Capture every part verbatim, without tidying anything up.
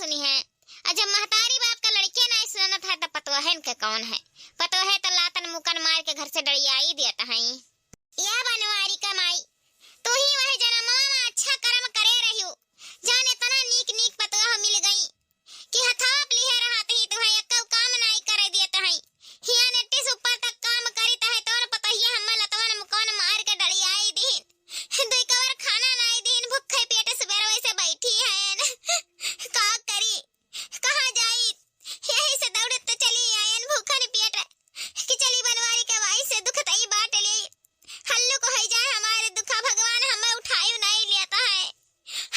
नहीं है। और जब महतारी बाप का लड़के नाहीं सुनत है, तो पतोहन के कौन है? पतोहे तो लातन मुकन मार के घर से डरियाई देत हैं। या बनवारी का माई, तू ही वह जनमवा में अच्छा कर्म करे रहियो, जान इतना नीक नीक पतोह मिल गई कि हथवा पे लिहे रहत ही तुहे एक्कउ काम नाहीं करे देत हैं। हिया नेट्टी से ऊपर तक काम करी तहे तोर पतोहिया हम्मे लतवन मुकन मार के डरियाई दीन। दुई कवर खाना नाहीं दीन, भूखे पेट सुबेरवे से बैठी हैं। का करी, कहाँ जाई? यही से दौड़त तो चली आयन भूखन पेट कि चली बनवारी के माई से दुख तई बाँट ले। हल्लुक होइ जाए हमार दुखा, भगवान हम्मे उठायु नाहीं लेत है।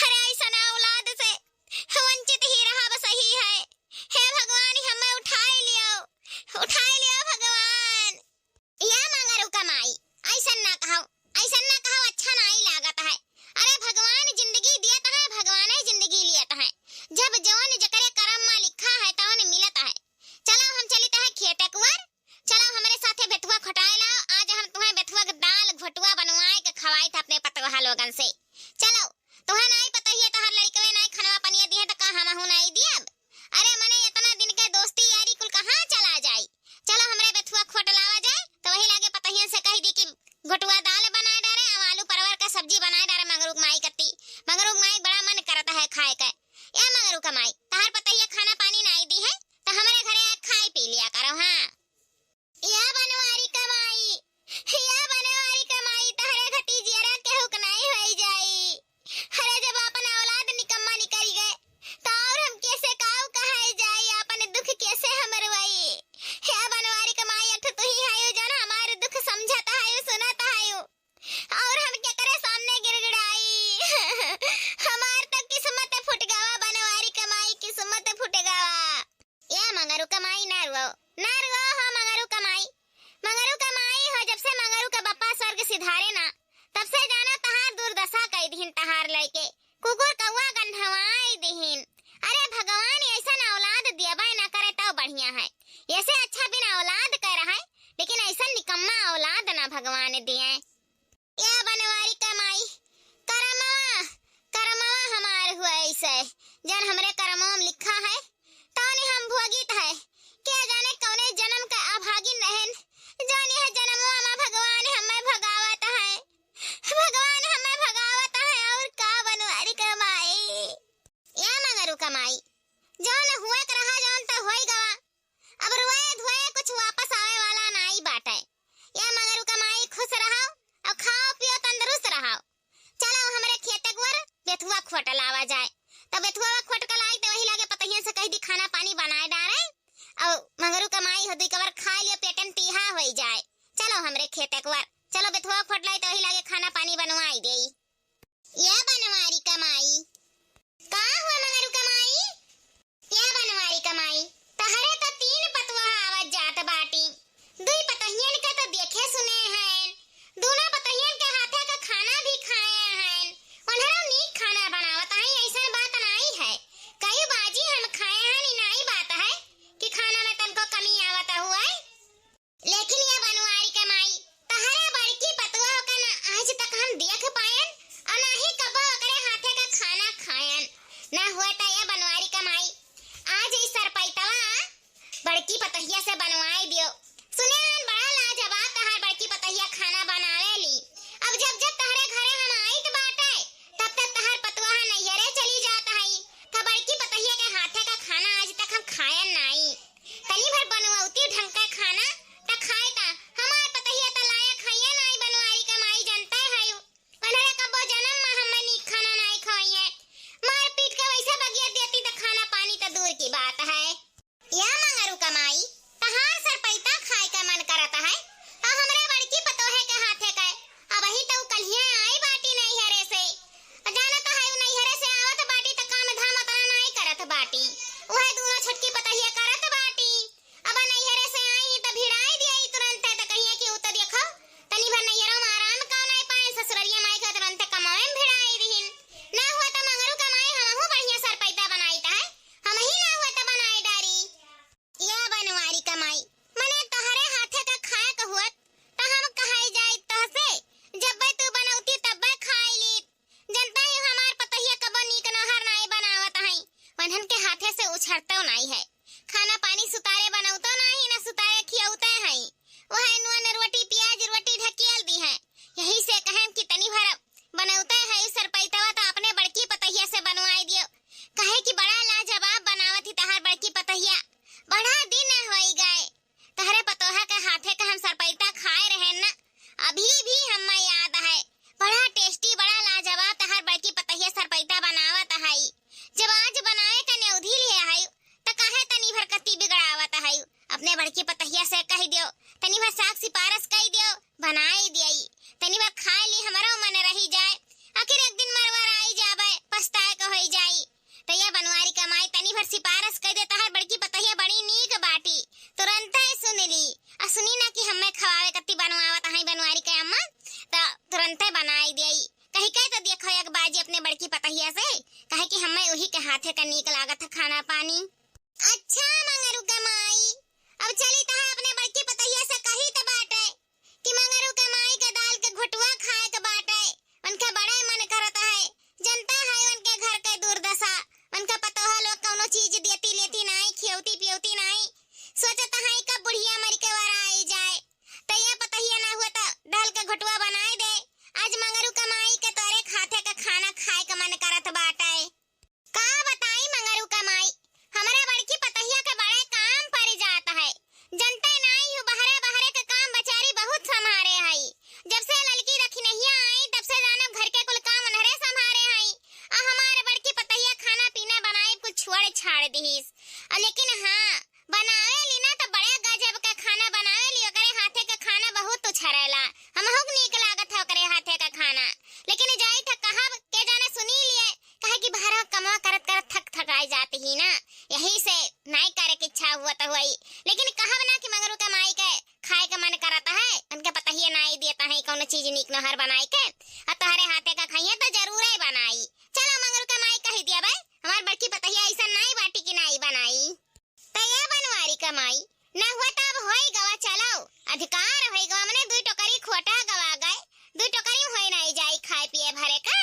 अरे ऐसन औलाद से वंचित ही रहब सही है। हे भगवान, हम्मे उठाई लियो, उठाई लियो भगवान। या मंगरू का माई, ऐसन ना कहौ, ऐसन ना कहौ, अच्छा नाहीं लागत है। अरे भगवान जिंदगी दियत है, भगवान ही जिंदगी लियत है। जब जौन जकरे करम मा लिखा है, तौन मिलत है। चलो हम चलित है खेते कुंवर, चलो हमरे साथे बेथुआ खोटाए लाओ, आज हम तुहे बेथुआ के दाल घोटुआ बनवाए के खवाइत है अपने पतोहा लोगन से। चलो, तुहे नाहीं पतोहिया, तोहर लड़कवे नाहीं खनवा पनिया दिहे, त का हमहू नाहीं दियब? अरे मने इतना दिन के दोस्ती यारी कुल कहाँ चला जाई? चलो हमरे बेथुआ खोट लावा जाए, त वही लागे पतोहियन से कहि दी कि घोटुआ दाल बनाए डारे, अब आलू परवर का सब्जी बनाए डारे मंगरू के माई कत्ती। मंगरू के माई बड़ा मन करत है खाए के। ए मंगरू का माई, तोहर पतोहिया खाना पानी नाहीं दिहे, त हमरे घरे आके खाए पी लिया करो, हाँ। या बनवारी का माई, या बनवारी का माई, तहरे घती जियरा केहू के नाहीं होइ जाई। अरे जब आपन औलाद निकम्मा निकरि गए, त और हम केसे काउ कहाए जाई, आपन दुख केसे हम रोई? या बनवारी का माई, एक ठो तू ही हयू जौन हमार दुख समझत हयू, सुनत हयू। और हम केकरे सामने गिड़गिड़ाई? हमार तो किस्मत फुट गवा, बनवारी का माई, किस्मत फुट गवा। ए मंगरू का माई, ना रुआओ, ना रुआओ हो मंगरू का माई। मंगरू का माई हो, जब से मंगरू का बप्पा स्वर्ग सिधारे ना, तब से जाना तहार दुर्दशा कइ दिहिन तहार लइके। कुकुर कौआ गन्हवाई दिहिन। अरे भगवान ऐसन औलाद दियबे ना करे तउ बढ़िया है। ऐसे अच्छा बिन औलाद के रहे, लेकिन ऐसन निकम्मा औलाद ना भगवान दिए। या बनवारी का माई, करमवा, करमवा हमार हुआ ऐसे, जौन हमरे करमवा में लिखा है, तौने हम भोगित है। के जाने कौने जन्म का अभागिन रहेन, जौन यह जन्मवा मा भगवान हमें भगावत है, भगवान हमें भगावत है। और का बनवारी का माई, या मंगरू का माई, जौन हुआ के रहा, जौन तो होई गवा, अब रोए धोए कुछ वापस आवे वाला नाई बाटे। या मंगरू का माई, खुश रहो और खाओ पियो तंदुरुस्त रहो। चलो हमरे खेते कुंवर बेथुआ खोट लावा जाए। तब बेथुआ खोट के लाई तो वही लागे पतोहियन से कहि दी खाना पानी बनाए डारे। और मंगरू का माई हो दुई कवर खाए लियो, पेटन तीहा होई जाए। चलो हमरे खेते कुंवर, चलो बेथुआ खोट लाई तो वही लागे खाना पानी बनवाई देई। या बनवारी का माई। का हुआ मंगरू का माई? या बनवारी का माई, तहरे त तीन पतोहा आवत जात बाटी। दुई पतोहियन के त देखे सुने हैं, दूनो पतोहियन के हाथे का खाना भी खाए हैं। उन्हरो नीक खाना बनावत हैं, ऐसन बात नाई है। कई बाजी हम खाए हैं, ई नाई बात है कि खाना में तनको कमी आवत हुए। लेकिन या बनवारी के माई, तहरे बड़की पतोह के ना आज तक हम देख पायन और ना ही कबो ओकरे हाथे का खाना खायन। ना हुए त या बनवारी के माई, आज ई सरपैतवा बड़की पतोहिया से बनवाई दियो। सुने हन बड़ा लाजवाब तहार बड़की पतोहिया खाना बनावेली। अब जब जब तहरे घरे हम आइत बाटे, तब तब तहार पतोह नैहरे चली जात हई। त बड़की पतोहिया के हाथे का खाना आज तक हम खायन नाई। तनी भर बनवती ढंग का खाना त खाए ता। हमार पतोहिया त लायक हइये नाई बनवारी का माई, जनते हयू। उन्हरे कबो जन्म में हमें नीक खाना नाई खवइये। मार पीट के वैसे बगिया देती त खाना पानी त दूर की बात है। या मंगरू का माई, तहार सरपैता खाए का मन करत है, और हमरे बड़की पतोहे के हाथे के। अबही त उ कल्हिये आई बाटी नैहरे से। जानत है उ नैहरे से आवत बाटी त काम धाम अतना नाई करत बाटी। उहे दूनो छोटकी पतोहिया करत बाटी। अब नैहरे से आई त भिड़ाई दिया ई तुरंते त कहिए कि उ त देखो, तनी भर नैहरो में आराम का नाई पाए, ससुररिया माई के तुरंते कमावे में भिड़ाई दिहिन। ना हुआ त मंगरू का माई हमहू बढ़िया सरपैता बनाई त है, हमही ना हुआ त बनाई डारी। या बनवारी का माई, मने तहरे हाथे का खाए का हुअत, त हम कहाई जाई तहसे, जब्बे तू बनौती तब्बे खाई लीत। जनता ही हमार पतोहिया कबो नीक नहर नाई बनावत हई। उन्हन के हाथे से उछरतौ नाई है। खाना पानी सुतारे बनौतौ नाई, ना सुतारे खियौते हैं। वह नून रोटी, प्याज रोटी ढकेल दी है। यही से कहेम कि तनी भर बनौते हैं सरपैतवा, तो अपने बड़की पतहिया से बनवाई दियो। कहे कि बड़ा लाजवाब बनावत ही तहार बड़की पतहिया। बड़ा दिन होई गए। तहरे पतोहा के हाथे के हम सरपैता खाए रहेन ना, अभी भी हम्मे याद है। बड़ा tasty, बड़ा लाजवाब तहार बड़की पतहिया सरपैता बनावत हई। जब आज बनावे के नेउधी लिए हई, त काहे तनी भर कती बिगड़ावत हई? अपने बड़की पतहिया से कहि दियो, तनी भर साग सिफारस कइ दियो, बनाई दियई। तनी भर खाए ली, हमरो मन रही जाए। आखिर एक दिन मरवर आई जाबे, पछताए के होई जाई। त या बनवारी क माई, तनी भर सिफारस कइ दे, तहार बड़की पतहिया बड़ी नीक बाटी। तुरंते सुन ली, आ सुनी ना कि हम्मे खवावे कत्ती बनवावत हई बनवारी क अम्मा, त तुरंते बनाई देई। कहि के त देखो एक बाजी अपने बड़की पतहिया से, कहे कि हम्मे उही के हाथे क नीक लागत है खाना पानी। अच्छा मंगरू क माई, अब चली तहा अपने बड़की पतहिया से कही त बाटे कि मंगरू के माई के दाल के घोटुआ खाए के बाटे, उनके बड़े मन करत है। जनता है उनके घर के दुर्दशा, उनके पतोह लोग कौनो चीज देती लेती नाई, खियौती पियौती नाई। सोचत है कब बुढ़िया मर के वरा आई जाए, त ये पतहिया ना हुआ त दाल के घोटुआ बनाए दे। आज मंगरू के माई के तोरे हाथे के खाना खाए के मन करत बाटे। का बताई मंगरू क माई, हमरा बड़की पतहिया के बड़े काम परि जात है। जनते नाई हूँ, बहरे बहरे के काम बेचारी बहुत सम्हारे हई। जब से ललकी दखिनहिया आई, तब से जानो घर के कुल काम उन्हरे सम्हारे हई। आ हमार बड़की पतहिया खाना पीना बनाए कुछ छोड़ छाड़ दिहिस। आ लेकिन हाँ, बनावे ली ना त बड़े गजब के खाना बनावे ली, ओकरे हाथे के खाना बहुत उछरेला। हमहू के नीक लागत है ओकरे हाथे के खाना, लेकिन जाई त कहब के जाने सुनी लिए, काहे कि बहरा कमवा करत करत थक थकाई जात ही ना, यही से नाई करे के इच्छा हुआ त हुई। लेकिन कहब ना कि मंगरू के माई के खाए के मन करत है, उनके पतहिया नाई देत है कौनो चीज नीक नोहर बनाए के, आ तोहरे हाथे का खाइए त जरूरे बनाई। चलो मंगरू के माई कहि दिया भाई, हमार बड़की पतहिया ऐसा नाई बाटी कि नाई बनाई। त ये बनवारी क माई, ना हुआ त अब होई गवा, चलो, अधिकार होई गवा, मने दुई टोकरी खोटा गवा गए, दुई टोकरी में होई नाई जाई खाए पिए भरे के।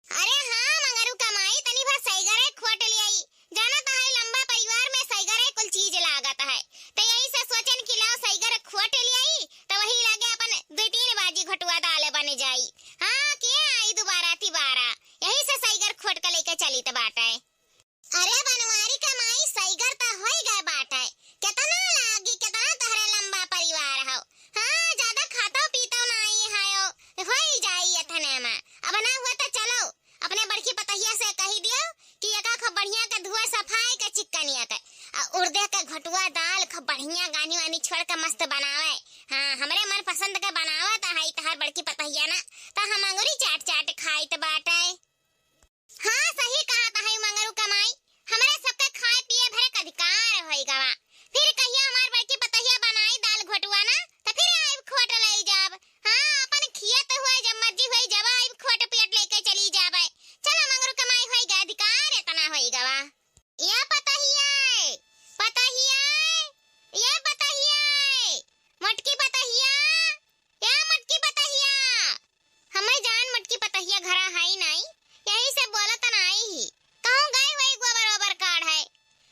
अरे हाँ मंगरू क माई, तनी भर सैगरे खोट लियाई, जाना त है लंबा परिवार में सैगरे कुल चीज लागत है, त यही से सोचन कि लाओ सैगर खोट लियाई, त वही लागे अपन दुई तीन बाजी घोटुआ दाल बन जाई। हाँ, के आई दोबारा तिबारा, यही से सैगर खोट के लेके चलित बाटे। अरे बनवारी क माई, सैगर त होई गए बाटे, केतना लागी, केतना तहरे लंबा परिवार हो। हाँ, ज्यादा खातो पीतो नाई हयो, होई जाई एतने में। अब ना हुआ त चलो, अपने बड़की पतहिया से कही दियो कि एका खूब बढ़िया के धुआ सफाई के चिकनिया के, आ उर्दे के घोटुआ दाल खूब बढ़िया गानी वानी छोड़ के मस्त बनावे। हाँ, हमरे मन पसंद के बनावत है तहार बड़की पतहिया ना, त हम अंगुरी चाट चाट खाइत बाटे। हाँ, सही कहत है मंगरू क माई, हमरे सबके खाए पिए भरे के अधिकार होई गवा। फिर कहिया हमार बड़की पतहिया बनाई दाल घोटुआ ना, त फिर आइब खोट लई जाब। हाँ, अपन खियत हुए जब मर्जी हुई जब आइब खोट पेट लेके चली जाबे। चलो मंगरू क माई, होई गए अधिकार, एतना होई गवा। या पतहिया, पतहिया, या पतहिया, मोटकी पतहिया, या मोटकी पतहिया। हमें जान मोटकी पतहिया घरा है ही नाई, यही से बोलत नाई ही। कहूँ गए हुई गोबर ओबर काढ़ है।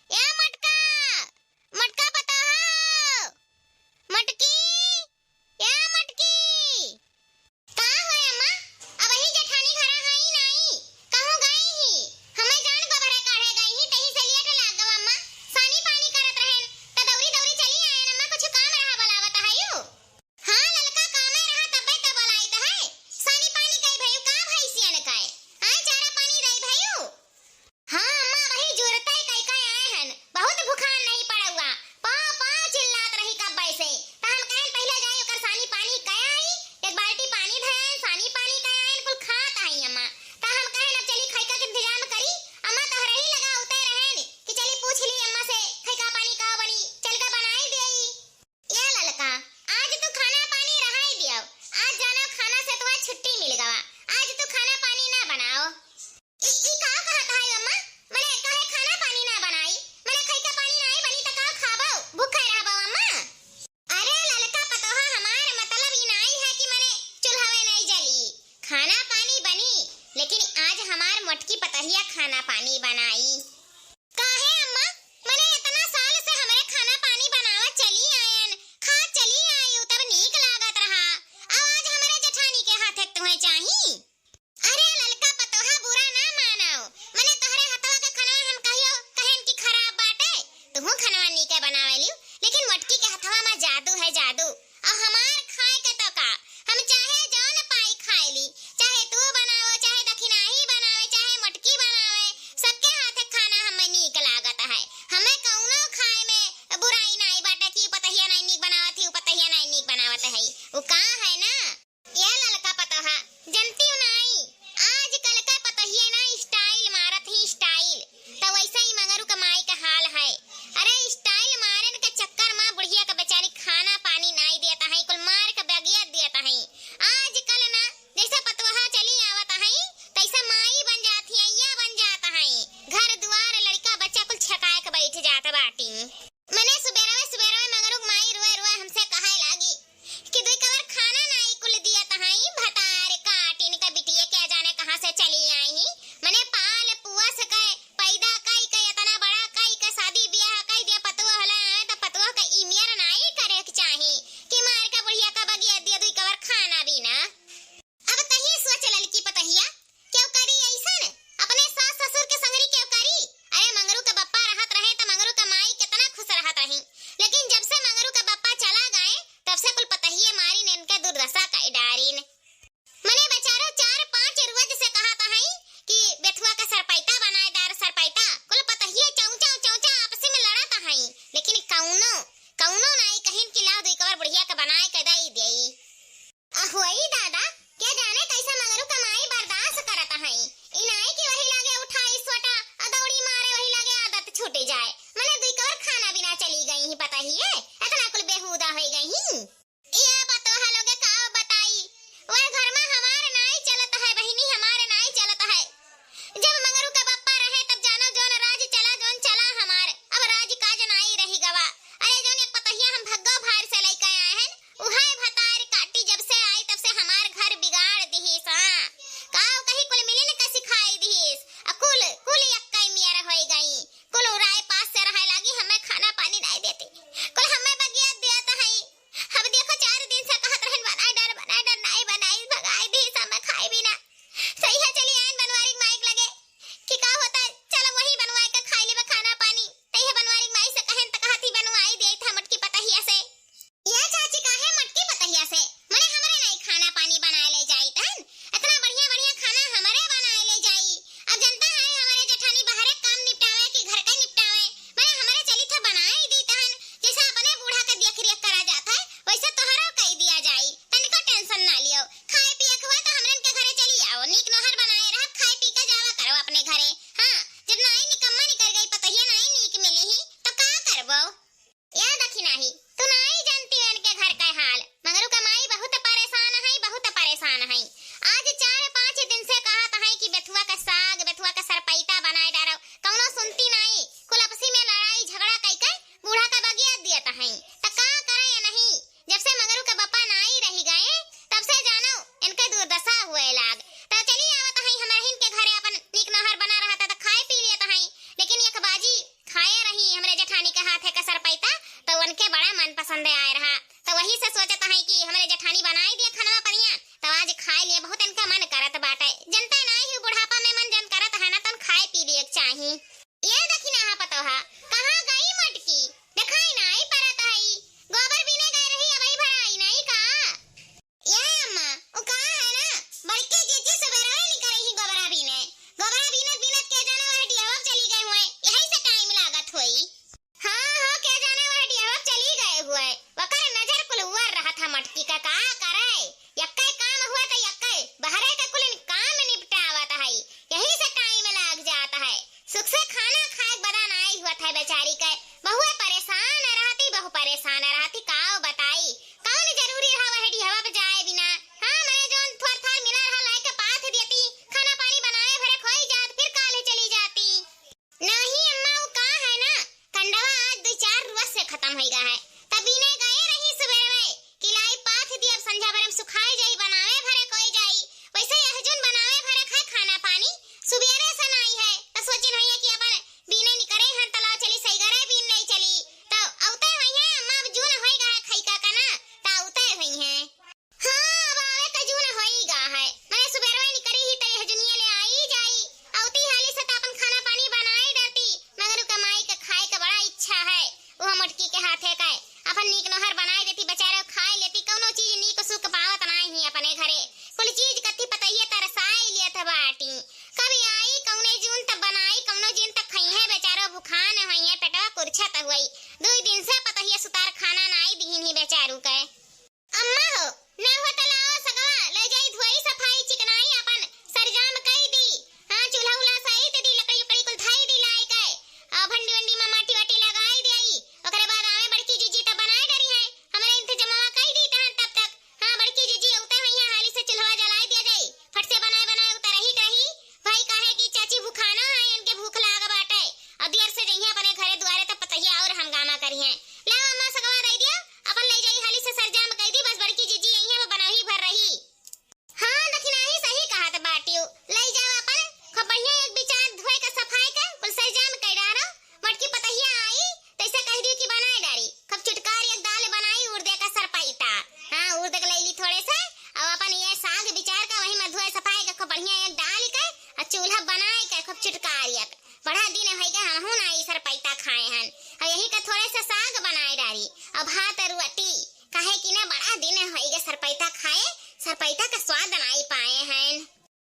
या मोटका, मोटका पतोहा, मोटकी, या मोटकी। का हो अम्मा, अबही जेठानी घरा हई नाई, कहूँ गई ही? हमें जान गोबरे काढ़े गई ही, तही से लेट लाग गवा अम्मा। सानी पानी करत रहेन, त दौरी दौरी चली आयन अम्मा, कुछ काम रहा बोलावत हयू। हाँ ललका, कामे रहा तब्बे त बोलाइत है। सानी पानी कई भयू का भैंसियन कई? आय चारा पानी दई भयू। जाए, मने दुई कौर खाना बिना चली गई ही, पता ही है, इतना कुल बेहूदा होइ गई ही। ये बतोहा लोगे का बताई, वह घर में हमार नाई चलत है बहिनी, हमार नाई चलत है। जब मंगरू का बप्पा रहे तब जानो जौन राज चला, जौन चला हमार, अब राज काज नाई रही गवा। अरे जौन एक पतोहिया हम भग्गो भार से लइके आए हैं, उहै भतार काटी जब से आई तब से हमार घर बिगाड़ दिहिस। हाँ, काव कही कुल मिलिन का सिखाई दिहिस। आ कुल, कुल यक्कै मियर होइ गई। कुल उराए पास से रहे लागी, हमें खाना पानी नाई देती। कुल हमें बगिया देत हई। अब देखो चार दिन से कहत रहन बनाए डर, बनाए डर, नाई बनाई, भगाई दिहिस, हमें खाए भी ना। सही है, चली आयन बनवारी माइक लगे। कि का होता, चलो वही बनवाए के खाई लेबे खाना पानी। तैहे बनवारी माई से कहन त कहत ही बनवाई देत है मोटकी पतहिया से। ये चाची काहे मोटकी पतहिया से? मने हमरे नाई खाना पानी बनाए ले जाई तहन? इतना बढ़िया बढ़िया खाना हमरे बनाए ले जाई। अब जनता है हमरे जेठानी बाहरे काम निपटावे कि घर के निपटावे, मने हमरे चली था बनाए दी तहन। जैसे अपने बूढ़ा के देख रेख करा जात है, वैसे तोहरो कई दिया जाई। तनिको tension ना लियो। खाए पिए के हुआ तो हमरन के घरे चली आओ, नीक नोहर बनाए रहब, खाए पी के जावा करो अपने घरे। हाँ, जब नाई निकम्मा निकल गई, पतहिया नाई नीक मिली ही, तो का करबो? या दखिनाही, तू नाई जानती हो इनके घर का हाल। मंगरू का माई बहुत परेशान है, बहुत परेशान है। आज चार पाँच दिन से कहत है कि बेथुआ का साग, बेथुआ का सरपैता बनाए डारो, कौनो सुनती नाई। कुल आपसी में लड़ाई झगड़ा कई के बूढ़ा का बगिया दियत है। त का करे या नहीं? जब से मंगरू का बप्पा नाई रही गए, तब से जानो इनके दुर्दशा हुए लाग। त चली आवत है हमरहिन के घरे, अपन नीक नोहर बना रहत है त खाए पी लेत है, लेकिन एक बाजी खाए रही हमरे जेठानी के हाथे का सरपैता, त उनके बड़ा मन पसंद आए रहा। त वही से सोचत है कि हमरे जेठानी बनाई दिए खाना पनिया, त आज खाए लिए बहुत इनका मन करत बाटे। जनते नाई ही बुढ़ापा में मन जन करत है ना, तन खाए पी लिए चाही। ये देखी ना हा पतोहा, कहाँ गई मोटकी? देखाई नाई परत हई। गोबर बीने गए रही, अबही भर आई नाई का? ये अम्मा, उ का है ना, बड़की जीजी सबेरवे निकरी ही गोबरा बीने। गोबरा बीनत बीनत के जाने वह डिहवा चली गए हुए, यही से time लागत होई। हाँ, हाँ, के जाने वह डिहवा चली गए हुए। वकर नजर कुल उवर रहत है मोटकी का, का करे? यक्के काम हुआ त यक्के, बहरे के कुल काम निपटावत है, यही से time लाग जात है। सुख से खाना खाए के बदा नाई हुआ था बेचारी के। बहुए परेशान रहती, बहु परेशान रहती, काव बताई। कौन जरूरी रहा वह डिहवा पे जाए बिना? हाँ, मने जौन थोर थार मिला रहा, लाए के पाथ देती, खाना पानी बनाए भरे खोई जात, फिर काले चली जाती। नहीं अम्मा, उ का है ना, कंडवा आज दुई चार रोज से खतम होई गा है। तब इने गए रही सुबेरवे कि लाई पाथ दी, अब संझा भरे में सुखाए जाई, बनावे भरे कोई जाई। वैसे यह जुन बनावे भरे खाए खाना पानी, सुबेरे से नाई है, त सोचिन होइए कि अपन बीने निकरे हन, तलाव चली, सही गरे बीन नहीं चली। त औते होइए अम्मा, अब जून होई गा है खई का का ना, त औते होइए। हाँ, अब आवे के जून होई गा है। मने सुबेरवे निकरी ही त यह जुनिया ले आई जाई। औती हाली से त अपन खाना पानी बनाई डरती, मगर उके माई के खाए के बड़ा इच्छा है। वो मोटकी के हाथे का अपन नीक नोहर बनाई देती, बेचारे खाए लेती, कौनो चीज नीक सुख पावत नाई ही अपने घरे। कुल चीज कथी पतइये तरसाई लियत बाटी। कब आई कौने जून त बनाई, कौनो जून त खइहे, बेचारो भुखान होइहे, पेटवा कुरछत हुई। दुई दिन से पतहिया सुतार खाना नाई दिहिन ही बेचारू के। अम्मा हो, ना हो त लाओ सगवा, ले जाई धोई सफाई चिकनाई अपन सरजाम कई दी। हाँ, चूल्हा उल्हा सहित दी, लकड़ी उकड़ी कुल धई दी लाई के। आ भंडी वंडी में माटी वाटी लगाई देई। ओकरे बाद आवे बड़की जीजी त बनाए डरी है। हमरे इंतजमवा कई दी तहन तब तक। हाँ, बड़की जीजी उते हुई है, हाली से चूल्हा जलाई दिया जाई। फट से बनाए बनाए उतर ही रही। भाई काहे कि चाची भुखाना है, इनके भूख लाग बाटे। अब देर से जइहे अपने घरे दुआरे त पतहिया और हंगामा करिहे। ले अम्मा सगवा दे दिया, अपन ले जाई हाली से सरजाम कई दी, बस बड़की जीजी आई है, वो बनवही भर रही। हाँ, दखिनाही सही कहत बाटियो। लई जाओ अपन, खूब बढ़िया एक बिचार धोए का सफाई का, कुल सरजाम कई डारो। मोटकी पतहिया आई, तैसे कह दियो कि बनाए डारी। खूब चुटकार एक दाल बनाई, उड़दे का सरपैता। हाँ, उड़दे के लैली थोड़े से, और अपन ये साग बिचार का वही में धोए सफाई का खूब बढ़िया एक डाल के, और चूल्हा बनाए के खूब चुटकार एक। बड़ा दिन होई गए हमहू ना ई सरपैता खाए हन। और यही का थोड़े से साग बनाए डारी, और भात और रोटी। काहे कि ना बड़ा दिन होई गए सरपैता खाए, सरपैता का स्वाद नाई पाए हैं।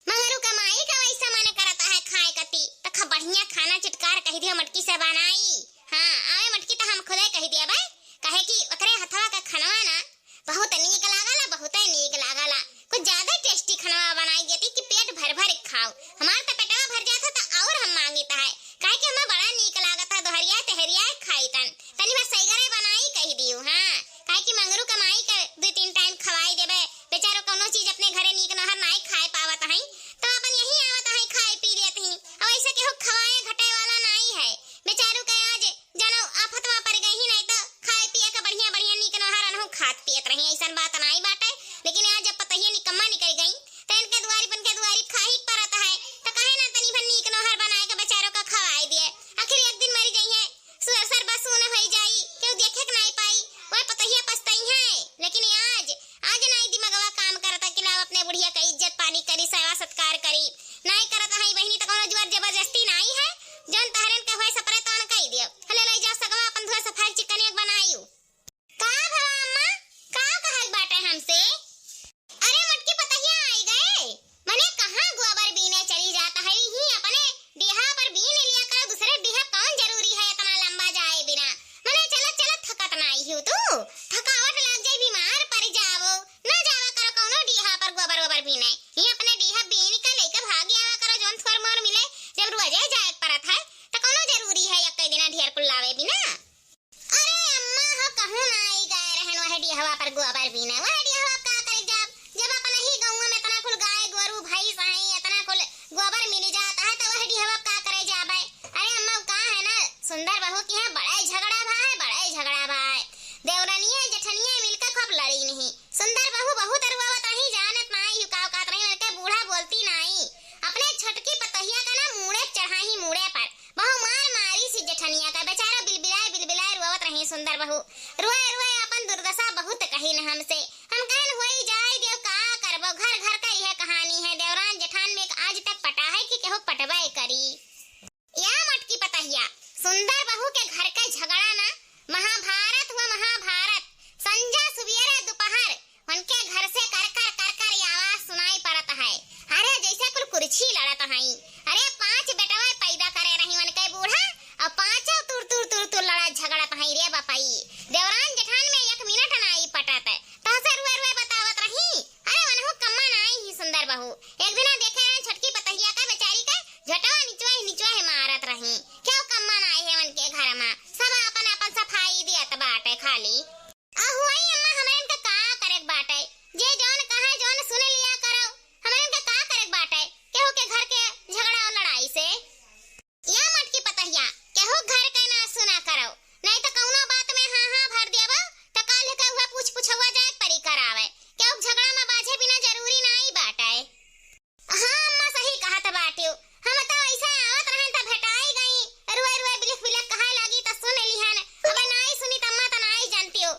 मगर उका माई का वैसा मन करत है खाए कती, त खा बढ़िया खाना चुटकार कह दियो मोटकी से बनाई। हाँ, आवे मोटकी त हम खुदे कह दिया बे, काहे कि ओकरे हथवा का खनवा ना बहुत नीक लागला, बहुते नीक लागला। कुछ ज्यादा tasty खनवा बनाई देती कि पेट भर भर खाओ। हमार त पेटवा भर जात है त और हम मांगित है, काहे कि हमें बड़ा नीक लागत है दोहरिया बेचारू के आज जानो आफत मा परि गई ही, नाहीं त खाए पिए के बढ़िया बढ़िया नीक नोहर अनहु खात पियत रही, अइसन बात नाहीं बाटे। लेकिन आज जब पतहिया निकम्मा निकरि गई, त इनके दुआरी पन के दुआरी खाही के परत है, त काहे ना तनी भर नीक नोहर बनाए के बेचारो का खवाए दिए। आखिर एक दिन मरि जइहैं, सु-, सरबा सून होइ जाई, केहू देखे के नाहीं पाई, वह पतहिया पछतइहैं। लेकिन आज, आज नाहीं दिमगवा काम करत है कि लाव अपने बुढ़िया का इज्जत पानी करी, सेवा सत्कार करी। नाहीं करत है बहिनी, त कउनो जोर जबरदस्ती नाहीं है, जउन तहरेन के होए सपरे तउन कइ दियो। हले लइ जाओ सगवा अपन धोए सफाई चिकनिया बनायू। का भवा अम्मा, का कहल बाटे हमसे? अरे मोटकी पतहिया आई गए, मने कहाँ गोबर बीने चली जात है ही, अपने डीहा पर बीन लिया करो, दूसरे डीहा कउन जरूरी है इतना लंबा जाए बिना। मने चलत चलत थकत नाहीं हो तू, थकावट लाग जाए, बीमार परि जावो, ना जावा करो कउनो डीहा पर गोबर वोबर बीने, ही अपने डीहा बीन के लइके भाग आवा करो, जउन थोर मोर मिले, जब रोजे जाए के परत है, त कउनो जरूरी है एक दिना ढेर कुल लावे बिना। अरे अम्मा हो, कहूँ नाहीं गए रहन वह डिहवा पर गोबर बीने। वह डिहवा का करे जाब, जब अपने ही गउँवा में इतना कुल गाय गोरू भैंस हैं, इतना कुल गोबर मिल जात है, त वह डिहवा का करे जाबे? अरे अम्मा, उ का है ना, सुंदर बहू की है, बड़े झगड़ा भा है, बड़े झगड़ा भा है। देवरनिया जेठनिया मिलके खूब लड़ी नहीं। सुंदर बहू बहुत रुआवत रही, जानत नाहीं हूँ का औकात रही, उनके बूढ़ा बोलती नाहीं। अपने छोटकी पतोहिया का ना मूड़े चढ़ाई, मूड़े पर। बहू मार मारी सी जेठनिया का, बेचारा बिलबिलाए बिलबिलाए रोवत रही सुंदर बहू। रोए रोए अपन दुर्दशा बहुत कहिन हमसे। हम कहन होई जाए देव, का करबो, घर घर का यह कहानी है, देवरान जेठान में आज तक पटा है कि केहू पटबे करी। या मोटकी पतहिया, सुंदर बहू के घर के झगड़ा ना महाभारत हुआ, महाभारत। संझा सुबेरे दोपहर उनके घर से कर कर कर कर ये आवाज सुनाई पड़त है। अरे जैसे कुल कुर्सी लड़त हई। अरे पांच बेटवा पैदा करे रही उनके बूढ़ा, और पांचों तुर तुर तुर तुर लड़ा झगड़त हई रे बपई। देवरान जेठान में एक मिनट नाई पटत, तहसे रुए रुए बतावत रही। अरे वनहु कम्मा नाई ही सुंदर बहू, एक दिना देखे रहे छोटकी पतहिया का बेचारी का झोटवा निचवा ही निचवा ही मारत रही। क्यों कम्मा नाई है उनके घर में, सब अपन अपन सफाई दियत बाटे खाली। आ हुआई अम्मा, हमरन के का करे के बाटे? जे जौन कहे, जौन सुन लिया करो। हमरन के का करे के बाटे केहू के घर के झगड़ा और लड़ाई से? या मोटकी पतहिया, केहू घर के ना सुना करो, नहीं तो कौनो बात में हाँ हाँ भर देबो, तो काल के हुआ पूछ पुछौआ जाए परी करावे। केहू झगड़ा में बाझे बिना जरूरी नाई बाटे। हाँ अम्मा, सही कहत बाटियो। हम तो ऐसे आवत रहन त भेटाई गई, रुए रुए बिलख बिलख कहाए लागी त सुन लिहन। अब नाई सुनी त अम्मा त नाई जानतियो।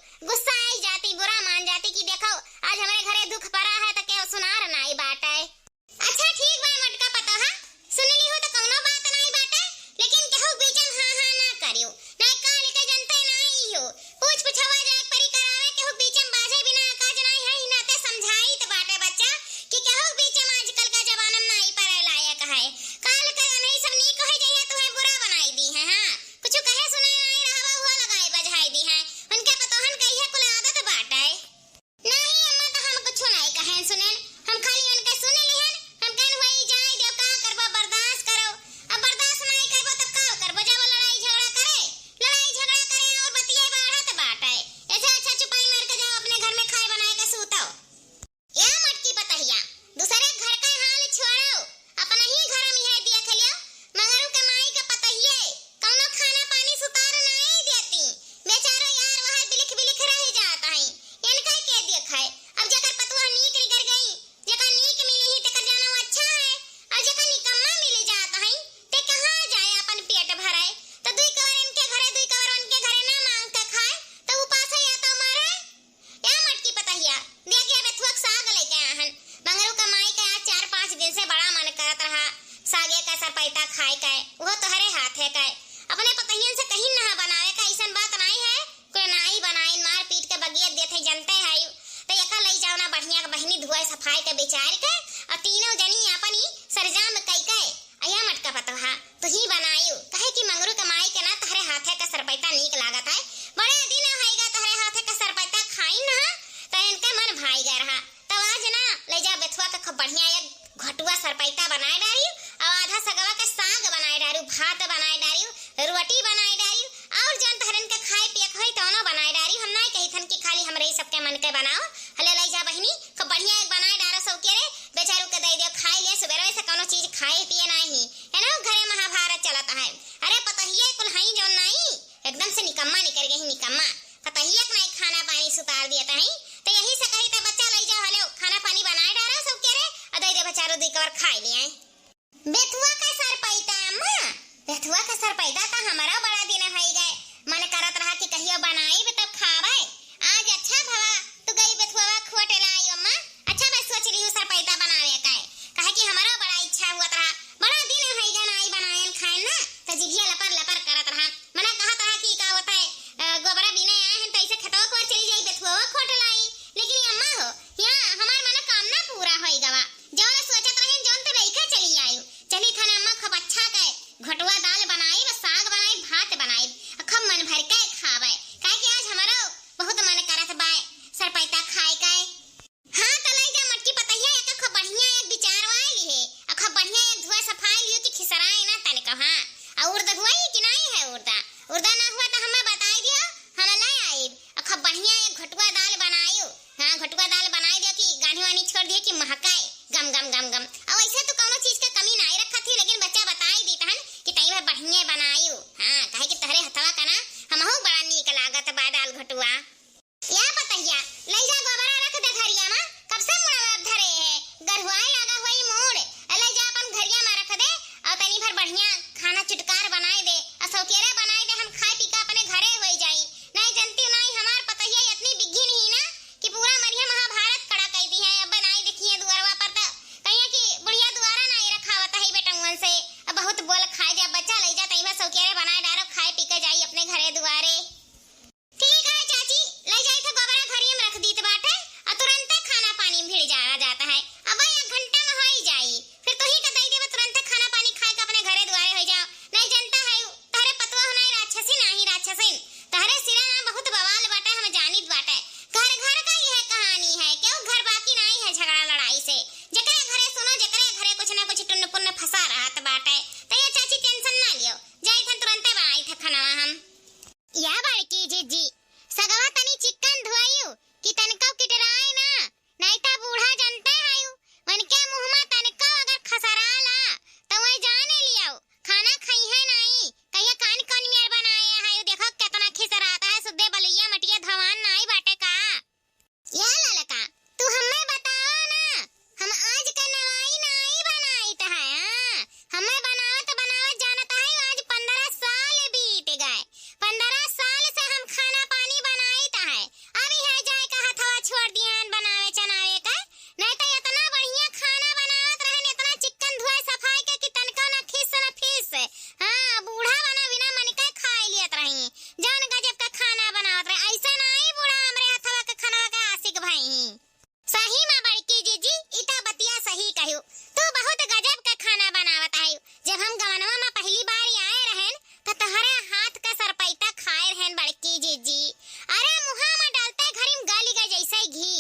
निकम्मा निकर गई, निकम्मा। पतहिया के नाई खाना पानी सुतार दिया तहीं, तो यही से कही त बच्चा लई जा हले, खाना पानी बनाए डारा सबके रे, अ दई दे बचारो दुई कवर खाए लियाए। बेथुआ का सरपैता अम्मा, बेथुआ का सरपैता त हमरा बड़ा दिन होई गए, मन करत रहा कि कहियो बनाइब तब खावे। आज अच्छा भवा तू गई बेथुआ खोट लाई अम्मा, अच्छा बस सोच लिहू सरपैता बनावे का, काहे कि हमरा बड़ा इच्छा हुआ रहा, बड़ा दिन होई गए नाई बनायन खायन ना, त जिभिया लपर लपर करत रहा। मना कहत रहा कि का होता है, अ, गोबरा बिने आए हैं, तो ऐसे खेतवा को चली जाई, बेथुआ खोट लाई। लेकिन ये अम्मा हो, यहाँ हमार मनोकामना पूरा होई गवा। जौन सोचत रहेन, जौन तो लइका चली आयु। चली थाने अम्मा खूब अच्छा के घोटुआ दाल बनाई, बस साग बनाई, भात बनाई, आ खूब मन भर के खावे। काहे कि आज हमारा बहुत मन करत बाय सरपैता खाए के। हाँ, त लई जा मटकी पतहिया, एक खूब बढ़िया एक बिचार वाली है, आ खूब बढ़िया एक धोए सफाई लियो कि खिसराए ना तनिको, हाँ। आ उर्दा हुआ ही कि नाई है उर्दा? उर्दा ना हुआ त हमें बताई दियो, हम ले आइब। आ खूब बढ़िया एक घोटुआ दाल बनायो, हाँ, घोटुआ दाल बनाई दियो कि गानी वानी छोड़ दियो कि महकाए, गम, गम, गम, गम। आ वैसे तू कौनो चीज के कमी नाई रखत ही, लेकिन बच्चा बताई दी तहन कि तई भर बढ़िया बनायो, हाँ, काहे कि तहरे हथवा का ना हमहू बड़ा नीक लागत बा दाल घोटुआ। या पतहिया, लई जा गोबरा रख दे घरिया मा, कब से मुड़वा धरे है, गरहुआए लागा हुई मूड़, लई जा अपन घरिया मा रख दे, और तनी भर बढ़िया खाना चुटकार बनाए दे, और सौकेरा बनाए दे, हम खाए पी के अपने घरे होई जाई। नहीं जनती नहीं, हमार पतहिया इतनी बिग्घी नहीं ना कि पूरा मरिया महाभारत खड़ा कर दी है। अब नाई देखिए दुआरवा पर त कहिया कि बुढ़िया दुआरा नाई रखावत है बेटउन से, अब बहुत बोल खाए जा बच्चा, लई जा तई भर सौकेरे बनाए डारो, खाए पी के जाई अपने घरे दुआरे। ठीक है चाची, लई जाई थे गोबरा घरिया में रख दीत बाटे, और तुरंते खाना पानी में भिड़ जाना जाता है। अब एक घंटा में होई जाई, फिर तोही के दई देबे, तुरंते खाना पानी खाए के अपने घरे दुआरे होई जाओ। नहीं जनता है, तहरे पतवा हो नहीं राक्षसी, नहीं राक्षसिन, तहरे सिरा ना बहुत बवाल बाटे, हम जानित बाटे। घर घर का यह कहानी है, केहू घर बाकी नहीं है झगड़ा लड़ाई से। जेकरे घरे सुनो, जेकरे घरे कुछ ना कुछ टुन्न पुन्न फंसा रहत बाटे। तो ये चाची tension ना लियो, जाई थे तुरंते बनाई थे खाना हम। या बड़की जिज्जी, सगवा तनी चिक्कन धुआइयो कि तनिको किटराए ना, नाई त बूढ़ा जनते हयू, उनके मुँह मा तनिको अगर खसराला, त वही जाने लियो, खाना खइहे नाई, कहिए कान कौन मेर बनाए हयू, देखो केतना खिसरात है, सुद्धे बलुइया मटिया धवान नाई बाटे का? या ललका, तू हम्मे बतावा ना, हम आज के नवाई नाई बनाइत है, हाँ? हम्मे बनावत बनावत जानत है, आज पन्द्रह साल बीत गए। पन्द्रह साल से हम खाना पानी बनाइत है, अब यह जाए का हथवा छोड़ दिहन बनावे चनावे का। नहीं तो इतना बढ़िया खाना बनावत रहन, इतना चिक्कन धोए सफाई के कि तनको ना खिस ना फीस। हाँ, बूढ़ा बना बिना मन के खाए लियत रही। जौन गजब का खाना बनावत रहे, ऐसा नाई बूढ़ा हमरे हथवा के खाना के आशिक भई। सही मा बड़की जिज्जी, ई त बतिया सही कहियो। तू बहुत गजब का खाना बनावत आयु। जब हम गवनवा मा पहली बार आए रहन, त तोहरे हाथ का सरपैता खाए रहन बड़की जिज्जी। अरे मुहा मा डालते घरी में गली गए जैसे घी।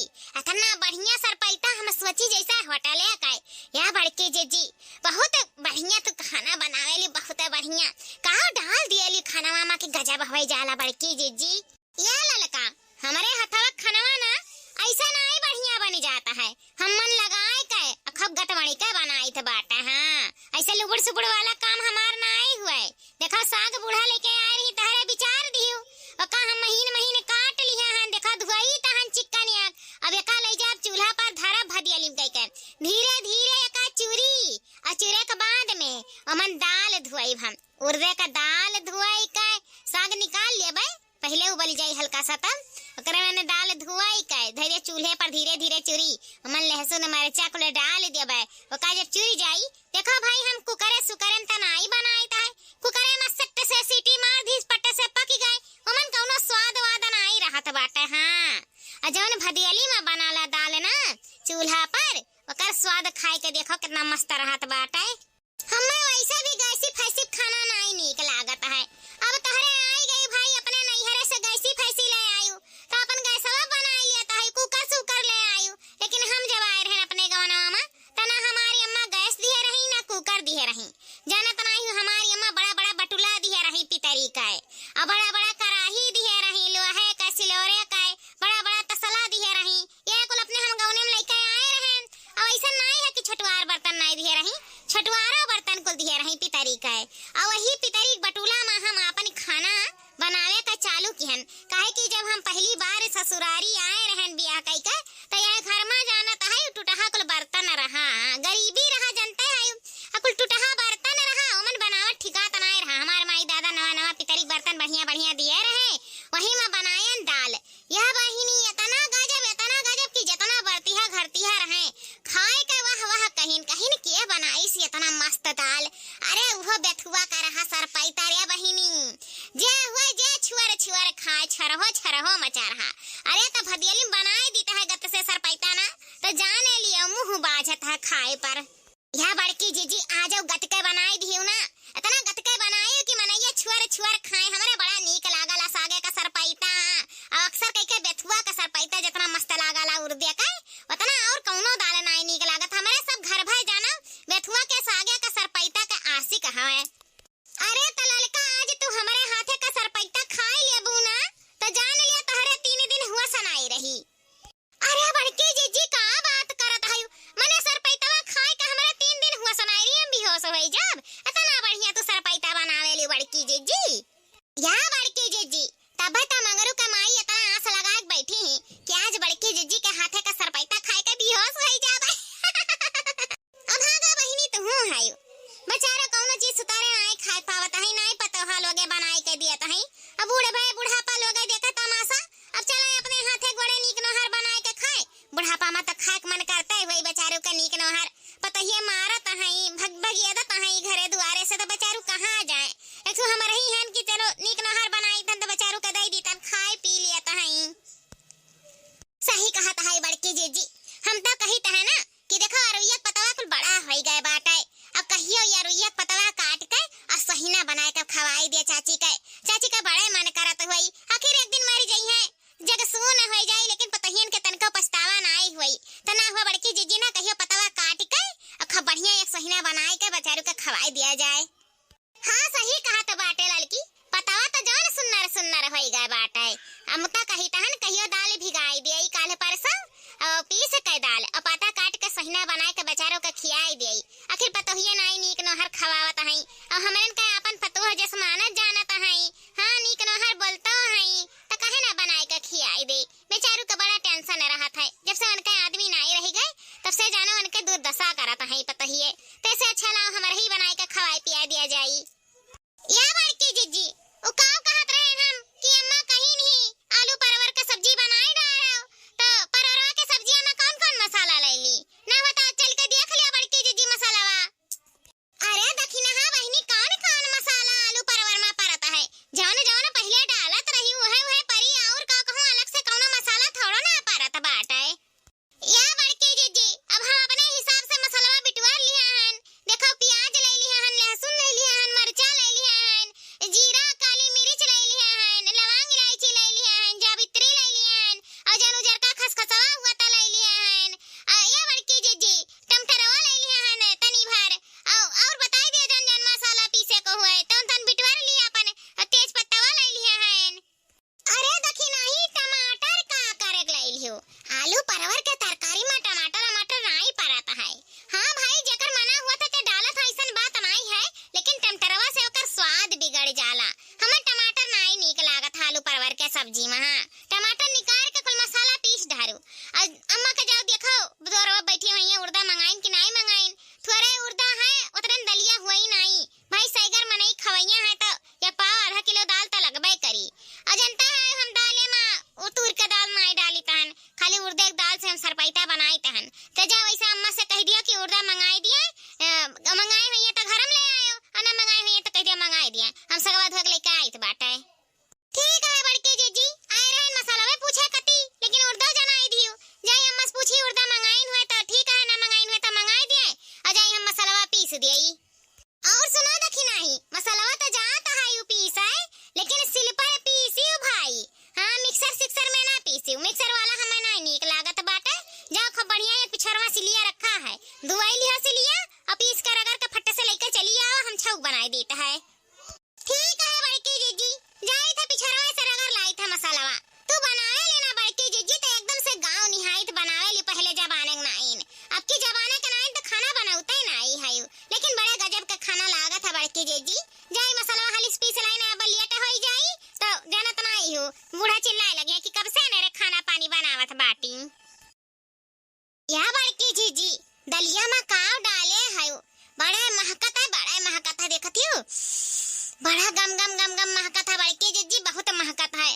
इतना बढ़िया सरपैता हम सोची जैसे होटले का। या बड़की जिज्जी, बहुत बढ़िया तू खाना बनावेली, बहुत बढ़िया। का डाल दिएली खानवा मा कि गजब होई जाला बड़की जिज्जी। या ललका, हमरे हथवा खनवा ना ऐसा नाई बढ़िया बनी जाता है। हम मन लगाए के अखब गटवणी के बनाइत बाटे, हाँ। ऐसे लुबुड़ सुबुड़ वाला काम हमार नाई हुए। देखा साग बूढ़ा लेके आए रही, तहरे बिचार दियो। ओका हम महीन महीन काट लिहे हन, देखा धुआई तहन चिक्कन एक। अब एका लई जाब चूल्हा पर धरब भदियली में कइके। धीरे धीरे एका चूरी, और चूरे के बाद में ओमन दाल धुआई हम। उर्दे का दाल धुआई के साग निकाल लेबे। पहिले उबल जाई हल्का सा, तब ओकरे में दाल धुआई के धइरे चूल्हे पर धीरे धीरे चुरी, ओमन लहसुन मरचा कुल डाल देबे। ओका जब चुरी जाई, देखो भाई, हम कुकरे सुकरे में त नाई बनाइत है, कुकरे में सट्ट से सीटी मार दी, पट्ट से पक गए, ओमन कौनो स्वाद वाद नाई रहत बाटे। हाँ, आ जौन भदियली में बनाला दाल ना चूल्हा पर, ओकर स्वाद खाए के देखो कितना मस्त रहत बाटे। हम्मे वैसे भी गैसी फैसी खाना नाई नीक लागत है। अब तहरे आई गई भाई, अपने नैहरे से गैसी फैसी ले आयु, तो अपन गैसवा बनाई लेत है, कुकर सुकर ले आयु। लेकिन हम जब आए रहन अपने गवनवा मा, त ना हमारी अम्मा गैस दिहे रही, ना कुकर दिहे रही। जानत नाई हूँ, हमारी अम्मा बड़ा बड़ा बटुला दिहे रही पितरी का, और बड़ा बड़ा कराही दिहे रही, लोहे का, सिलोरे का, बड़ा बड़ा तसला दिहे रही। ये कुल अपने हम गवने में लइके आए रहे। अब ऐसा नाई है कि छोटवार बर्तन नाई दिहे रही, छोटवार किहन, काहे कि जब हम पहली बार ससुरारी आए रहन बियाह कइके, त यह घर मा जानत है, टुटहा कुल बर्तन रहा, गरीबी रहा, जनते है, आ कुल टुटहा बर्तन रहा, ओमन बनावत ठिकात नाय रहा। हमार माई दादा नवा नवा पितरी बर्तन बढ़िया बढ़िया दिए रहे, वही मा बनायन दाल। यह बहिनी एतना गजब, एतना गजब कि जेतना बरतिहा घरतिहा रहे, खाए के वाह वाह कहिन, कहिन के बनाइस एतना मस्त दाल। अरे उहो बेथुआ का रहा सरपैता रे बहिनी। जे हुए जे छुअर छुअर खाए, छरहो छरहो मचा रहा। अरे त भदियली बनाए दीत है गत से सरपैता ना, त जाने लियो मुँह बाझत है खाए पर। या बड़की जिज्जी, आजउ गतके बनाई दिहिउ ना, एतना गतके बनाई कि मनइया छुअर छुअर खाए। हमरे बड़ा नीक लागल आ सागे का सरपैता, अउ अक्सर कहिके बेथुआ का सरपैता जेतना मस्त लागल आ उर्दे के, ओतना अउर कउनो दाल नाई नीक लागत। हमरे सब घर भर जाना बेथुआ के सागे का सरपैता के आशिक हवे। अरे त ललका, आज तू हमरे हाथे का सरपैता खाई लेबू ना, त जान लिया तोहरे तीन दिन हुआ सनाई रही। अरे बड़की जिज्जी, का बात करत हयू? मने सरपैतवा खाए के हमरा तीन दिन हुआ सनाई रही, हम बेहोश होई जाब। एतना बढ़िया तू सरपैता बनावेली बड़की जिज्जी। या बड़की जिज्जी, तबे त मंगरू के माई एतना आस लगा के बैठी ही कि आज बड़की जिज्जी के हाथे का सरपैता खाए के बेहोश होई जाब। अब भागा बहिनी, तुहूँ हयू। बेचारा कउनो चीज सुतारे नाई खाए पावत हई, नाई पतोहा लोगे बनाई के दियत हई। अब बूढ़ भए बुढ़ापा लोगे देखे तमाशा, अब चले अपने हाथे गोड़े नीक नोहर बनाए के खाए। बुढ़ापा मा त खाए के मन करते हुए बेचारू के नीक नोहर पतोहिए मारत हई, भग भगियदत हई घरे दुआरे से, त बेचारू कहाँ जाए? एक ठो हम रही हन कि चलो नीक नोहर बनाई तन त बेचारू के दई दी तन खाए पी लियत हई। सही कहत हई बड़की जिज्जी, हम त कहित है ना कि देखो, अरुइया के पतवा कुल बड़ा होई गए बाटे। अब कहियो ये अरुइया के पतवा काट के अउर सहिना बनाए के खवाई दे चाची के। चाची के बड़े मन करत होई, आखिर एक दिन मर जइहैं, जग सून होई जाई, लेकिन पतोहियन के तनको पछतावा नाई होई। त ना हुआ बड़की जिज्जी, ना कहियो पतवा काट के अउर खूब बढ़िया एक सहिना बनाए के बेचारू के खवाई दिया जाए। हाँ, सही कहत बाटे ललकी, पतवा त जौन सुन्नर सुन्नर होई गए बाटे। हम त कहित हन कहियो दाल भिगाई दियई काल्ह परसों, अउ पीस के दाल, अउ पता काट के सहिना बनाए के बेचारो के खियाई दियई। आखिर पतोहिए नाई नीक नोहर खवावत हई, अउ हमरन के आपन पतोह जस मानत जानत हई। हाँ, नीक नोहर बोलतो हई, त काहे ना बनाए के खियाई दे? बेचारू के बड़ा tension रहत है, जब से उनके आदमी नाई रही गए, तब से जानो उनके दुर्दशा करत है पतोहिए। तैसे अच्छा लाओ हमरे ही बनाए के खवाए पियाए दिया जाई। या बड़की जिज्जी, उ काव कहत रहे हम कि अम्मा कहिन ही आलू परवर के सब्जी बनाए डारो, त परवरवा के सब्जिया में कौन कौन मसाला लैली? ना होता चल के देख लिया बड़की जिज्जी मसालावा। अरे दखिनहा बहिनी, कौन कौन मसाला आलू परवर में परत है? जौन जौन पहिले डालत रही उहे उहे परी, और का कहूँ अलग से कौनो मसाला थोड़ो ना परत बाटे। या बड़की जिज्जी, अब हम अपने हिसाब से मसलवा बिटवार लिहा हन। देखो, पियाज ले लिहा हन, लहसुन ले लिहा हन, मरचा ले लिहा हन, जीरा, काली मिर्च ले लिहा हन, लवांग इलायची ले लिहा हन, जावित्री ले लिहा हन, और जौन उजरका खसखसवा हुआ त ले लिहा हन। आ, या बड़की जिज्जी, टमाटरवा ले लिहा हन तनी भर, और, और बताई दिया जौन जौन मसाला पीसे को हुए, तौन तौन बिटवार लिहा अपन, और तेज पत्तावा ले लिहा हन। अरे दखिनही, टमाटर का करे के लाइल हो? आलू परवर के तरकारी में टमाटर वमाटर नाई परत है। हाँ भाई, जेकर मना हुआ था ते डालत है, ऐसन बात नाई है, लेकिन टमाटरवा से ओकर स्वाद बिगड़ जाला। हमें टमाटर नाई नीक लागत है आलू परवर के सब्जी में। हाँ, टमाटर निकाल के कुल मसाला पीस डारू। अ-, अम्मा के जाओ देखो, दोरवा बैठी हुई है, उर्दा मंगाइन कि नाई मंगाइन? थोड़े उर्दा है, उतरन दलिया हुई नाई। भाई, सैगर मनई खवैया है त या पाव आधा किलो दाल त लगबे करी। अ जनता है, हम दाले मा उ तूर के दाल नाई डाली तहन, खाली उर्दे के दाल से हम सरपैता बनाई तहन। त जा वैसे अम्मा से कह दिया कि उर्दा मंगाई दिया, अ, मंगाई हुई है त घर में ले आयो, और ना मंगाई हुई है त कह दिया मंगाई दिया, हम सगवा धोए के लेके आइत बाटे। ठीक है बड़की जिज्जी, आए रहन मसालवे पूछे कती, लेकिन उर्दा जनाई दियो। जाई अम्मा से पूछी उर्दा मंगाइन हुए त ठीक है, ना मंगाइन हुए त मंगाई दिए, और जाई हम मसालवा पीस दिए। और सुना दखिनही, मसलवा त जात है यू पीसे, लेकिन सिल पर पीसी उभा बूढ़ा चिल्लाए लगे कि कब से अनेरे खाना पानी बनावत बाटी। या बड़की जीजी, दलिया मा काव डाले हयो? बड़ा महकत है, बड़ा महकत है, देखत हियो? बड़ा गम गम गम गम महकत है बड़की जीजी, बहुत महकत है।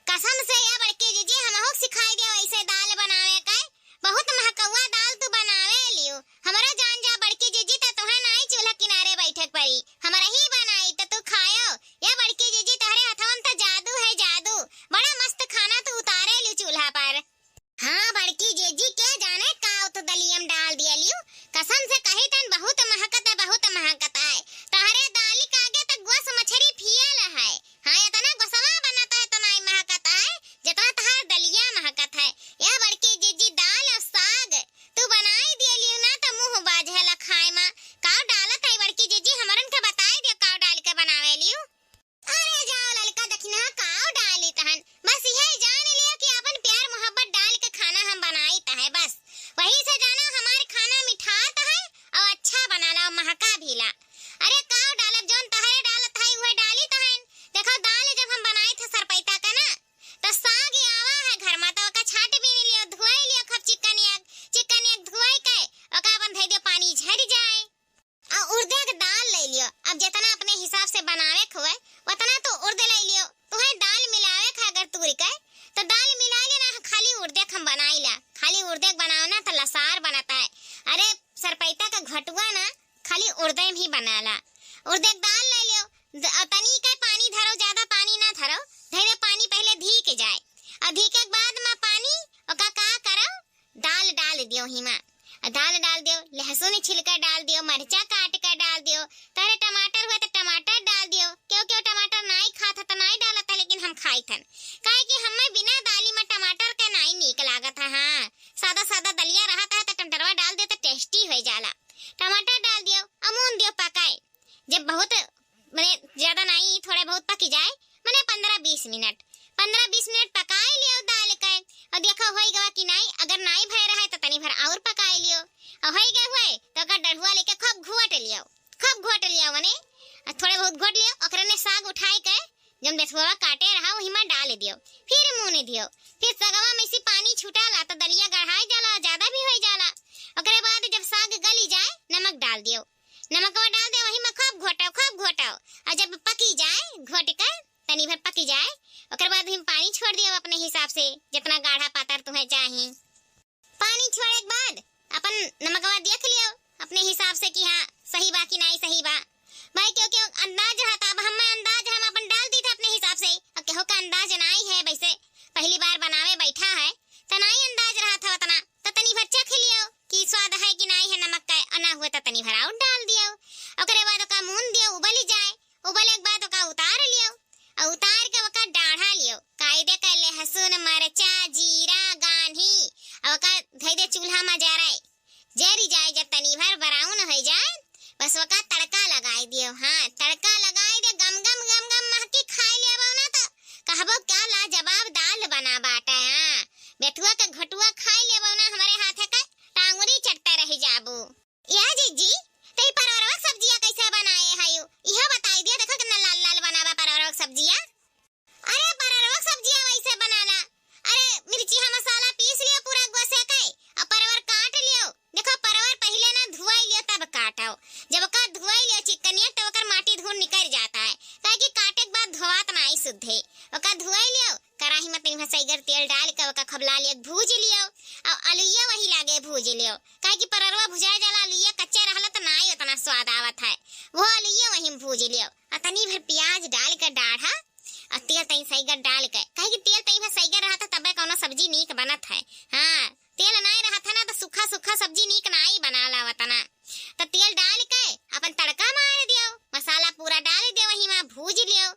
कसम से या बड़की जीजी, हमहू के सिखाई दियो ऐसे दाल बनावे के। बहुत महकौआ दाल तू बनावे लियो। हमरा जान जा बड़की जीजी, त तोहे नाई चूल्हा किनारे बैठे के पड़ी, हमरा ही बनाई त तू खायो। या बड़की जीजी, तोहरे हथवा में त जादू है, जादू। बड़ा मस्त खाना तू उतारे लियो चूल्हा पर। हाँ बड़की जीजी, के जाने का तू दलिया में डाल दिया लियो। कसम से कही तन, बहुत महकत है, बहुत महकत है। तोहरे दाल के आगे त गोस मछरी फियल है। हाँ, इतना गोसवा बनत है, इतना ही महकत है, जितना तोहार दलिया महकत है। या बड़की जीजी, दाल और साग तू बनाई दिए लियो ना, त मुँह बाझेला खाए मा। काव डालत है बड़की जीजी, हमरन के बताई दियो, काव डाल के बनावे लियो। अरे जाओ ललका दखिना, काव डाली तहन, बस यही जान लियो कि अपन प्यार मोहब्बत डाल के खाना हम बनाई त है, बस वही से जाना हमार खाना मिठात है और अच्छा बनाला और महका भी ला। अरे काव डालब, जौन तहरे डालत है उहे डाली तहन। देखो दाल जब हम बनाई थे सरपैता का ना, तो साग आवा है घर मा, तो ओका छाट बीन लियो, धुआई लियो खूब चिकनिया, चिकनिया धुआई के ओका अपन धई दियो, पानी झर जाए। और उड़दे के दाल ले लियो, अब जितना अपने हिसाब से बनावे के हुए उतना तो उड़दे ले लियो। तुहे दाल मिलावे के अगर तूरी के तो दाल मिला लियो ना, खाली उड़दे के हम बनाई ला, खाली उड़दे के बनाओ ना तो लसार बनता है। अरे सरपैता का घटुआ ना खाली उड़दे में ही बनाला। उड़दे के दाल ले लियो, द-, और तनी के पानी धरो, ज्यादा पानी ना धरो, धीरे पानी पहले धी के जाए, और धी के बाद में पानी ओका का करो, दाल डाल दियो हिमा, और दाल डाल दियो, लहसुन छिलका डाल दियो, मरचा काट के डाल दियो, तारे टमाटर हुआ तो टमाटर डाल दियो, क्यों क्यों टमाटर नाई खात है तो नाई डालत है, लेकिन हम खाइत हन, काहे कि हमें बिना दाली में टमाटर के नाई नीक लागत है। हाँ, सादा सादा दलिया रहत है तो टमाटरवा डाल दियो तो टेस्टी हो जाला। टमाटर डाल दियो, अमून दियो पकाए, जब बहुत, मने, ज्यादा नाई, थोड़े बहुत पकी जाए, मने, पन्द्रह बीस मिनट, पन्द्रह बीस मिनट पकाए लियो दाल के। और देखो होई गवा कि नाई, अगर नाई भय रहे तो तनी भर और पकाए लियो, और होई गए हुए तो ओकर डढ़ुआ लेके खूब घोट लियो, खूब घोट लियो, मने, और थोड़े बहुत घोट लियो, ओकरे ने साग उठाए के जौन बेथुआ काटे रहा वही में डाल दियो, फिर मून दियो, फिर सगवा में से पानी छूटाला तो दलिया गढ़ाई जाला, ज्यादा भी होई जाला। ओकरे बाद जब साग गली जाए नमक डाल दियो, नमकवा डाल दे, वही में खूब घोटाओ, खूब घोटाओ। और जब पकी जाए, घोट के तनी भर पकी जाए, ओकर बाद वही में पानी छोड़ दियो अपने हिसाब से, जितना गाढ़ा पातर तुम्हें चाही। पानी छोड़े के बाद अपन नमकवा देख लियो अपने हिसाब से कि हाँ, सही बा कि नाई सही बा। भाई, क्यों, क्यों अंदाज रहता, अब हमें अंदाज हम अपन डाल दी थे अपने हिसाब से, अब केहू का अंदाज नाई है, वैसे पहली बार बनावे बैठा है, त नाई अंदाज रहत है उतना, त तनी भर चख लियो कि स्वाद है कि नाई है नमक का, और ना हुए त तनी भर और डाल दियो। ओकरे बाद ओका मून दियो, उबल जाए, उबले के बाद ओका उतार लियो, और उतार के ओका डाढ़ा लियो, कायदे के लहसुन, मरचा, जीरा, गान्ही, और ओका धई दे चूल्हा में जरे, जरी जाए, जब तनी भर brown हो जाए, बस ओका तड़का लगाई दियो। हाँ, तड़का लगाई दे, गम गम गम गम महकी, खाई लेबो ना तो कहबो क्या लाजवाब दाल बना बाटे। हाँ, बेथुआ के घटुआ खाई लेबो ना, हमरे हाथे के टांगुरी चटते रह जाबो। या जीजी, तई परवरवा के सब्जिया कैसे बनाए हयो? इहो बताई दिया, देखो कितना लाल लाल बना बा परवरवा के सब्जिया। अरे परवरवा के सब्जिया वैसे बनाला। अरे मिर्ची हा मसाला पीस लियो पूरा गोसे के, और परवर काट लियो। देखो परवर पहले ना धुआई लियो तब काटो। जब ओका धुआई लियो चिकनिया तब ओकर माटी धूल निकल जाता है, काहे कि काटे के बाद धोवात नाई सुद्धे। ओका धुआई लियो, कढ़ाई में तनी भर सईगर तेल डाल के ओका खूब लाल एक भूज लियो, और अलुइया वही लागे भूज लियो, काहे कि पररवा भुजाए जाला, अलुइया कच्चे रहला त नाई उतना स्वाद आवत है, वो अलुइया वही में भूज लियो, और तनी भर प्याज डाल के डाढ़ा, और तेल तनी सईगर डाल के, काहे कि तेल तनी भर सईगर रहत है तबे कौनो सब्जी नीक बनत है। हाँ, तेल नाई रहत है ना तो सूखा सूखा सब्जी नीक नाई बनाला उतना। त तेल डाल के अपन तड़का मार दियो, मसाला पूरा डाल दियो, वही में भूज लियो।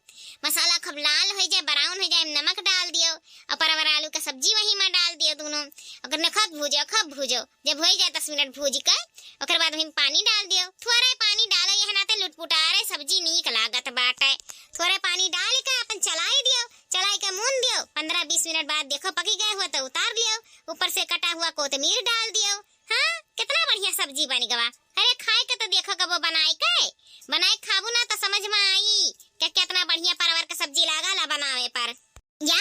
मसाला खूब लाल हो जाए, brown हो जाए, नमक डाल दियो, और परवर आलू का सब्जी वही में डाल दियो दोनों। ओकर ने खूब भूजो, खूब भूजो। जब हो जाए दस मिनट भूज के, ओकर बाद वही में पानी डाल दियो। थोड़ा पानी डालो, यह नाते लुटपुटारे सब्जी नीक लागत बाटे। थोड़ा पानी डाल के अपन चलाई दियो, चलाई के मून दियो। पन्द्रह बीस मिनट बाद देखो पकी गए हुआ तो उतार लियो। ऊपर से कटा हुआ कोतमीर डाल दियो। हाँ, कितना बढ़िया सब्जी बन गवा। अरे खाए के तो देखो कबो बनाए के, बनाए खाबू ना तो समझ में आई कि कितना बढ़िया परवर के सब्जी लागला बनावे पर। या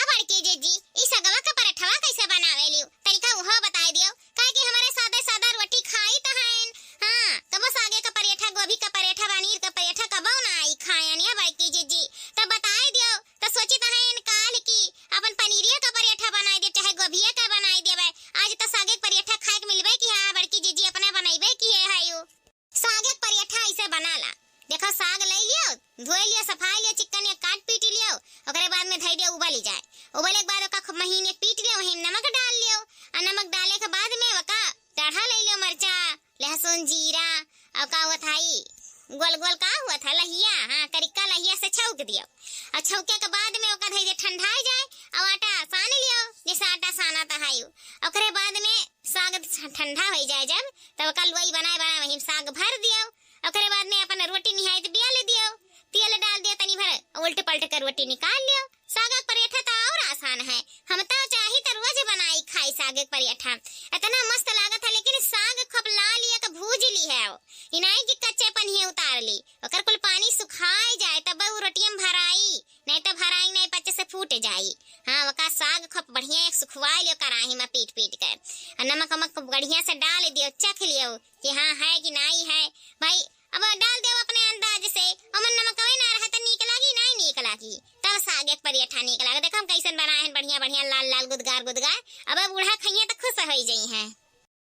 के बाद में ओका धइ दे ठंडाइ जाए, अउ आटा सान लियो, जइसे आटा सानत हइउ। ओकरे बाद में साग ठंडा होइ जाए जब, तब ओका लोई बनाए बनाए वही साग भर दियो। ओकरे बाद में अपन रोटी निहाई त बेल दियो, तेल डाल दियो, तनी भर उल्ट पलट कर रोटी निकाल लियो। साग क परेठा त और आसान है, हम त चाही त रोज बनाई खाई साग क परेठा। इतना मस्त लागत है, लेकिन साग खूब लाल एक भूज लिहेउ, ई नाहीं कि कच्चे पनिये उतार ली, ओकर कुल पानी सुखाइ जाए तब उ रोटियम भराई, नाहीं त भराई नाहीं, पच्चे से फूट जाई। हाँ, ओका साग खूब बढ़िया एक सुखवाइ लियो कराही में पीट पीट के, अउ नमक वमक खूब बढ़िया से डाल दियो, चख लियो कि हाँ है कि नाहीं है। भाई, अब डाल देउ अपने अंदाज से, ओमन नमकवे ना रहे त नीक लागी, नाहीं नीक लागी। तब साग क परेठा नीक लागे। देखो हम कइसन बनाए हन, बढ़िया बढ़िया लाल लाल गुदगार गुदगार। अब बूढ़ा खइहें त खुश होइ जइहें।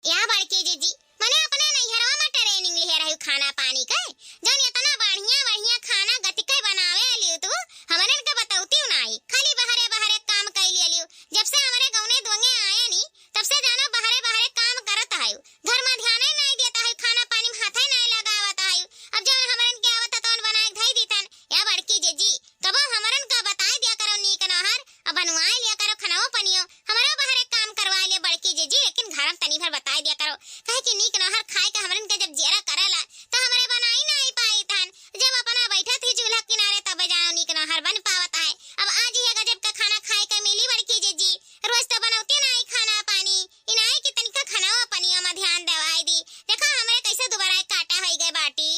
या बड़की जिज्जी, मने अपने नैहरवा में training लिहे रहिउ खाना पानी के, जउन एतना बढ़िया बढ़िया खाना गतिके बनावे लिउ तू, हमरन के बतउतिउ नाहीं, खाली बहरे बहरे काम कइ लिउ। जब से हमरे गउने दुअंगे आए नी, तब से जानो बहरे बहरे काम करत हइउ, घर में ध्याने नाहीं देत हइउ, खाना पानी में हाथे नाहीं लगावत हइउ। अब जउन हमरन के आवत है तउन बनाए के धइ दीतन। या बड़की जिज्जी, कबो हमरन का बताइ दिया करो नीक नोहर, अब बनवाइ लिया करो खनवो पनियो, हमरो बहरे काम करवाइ लिया बड़की जिज्जी, लेकिन घर में तनी भर बताइ दिया करो, काहे कि नीक नोहर खाए के हमरन के जब जियरा करेला त हमरे बनाइ नाहीं पाइत हन। जब अपना बइठत ही चूल्हा किनारे तब जानो नीक नोहर बन पावत है। अब आज यह गजब का खाना खाए के मिली बड़की जिज्जी, रोज त बनउते नाहीं खाना पानी, ई नाहीं कि तनिका खनवो पनियो में ध्यान देवाइ दी। देखो हमरे कइसे दुबराए काटा होइ गए बाटी।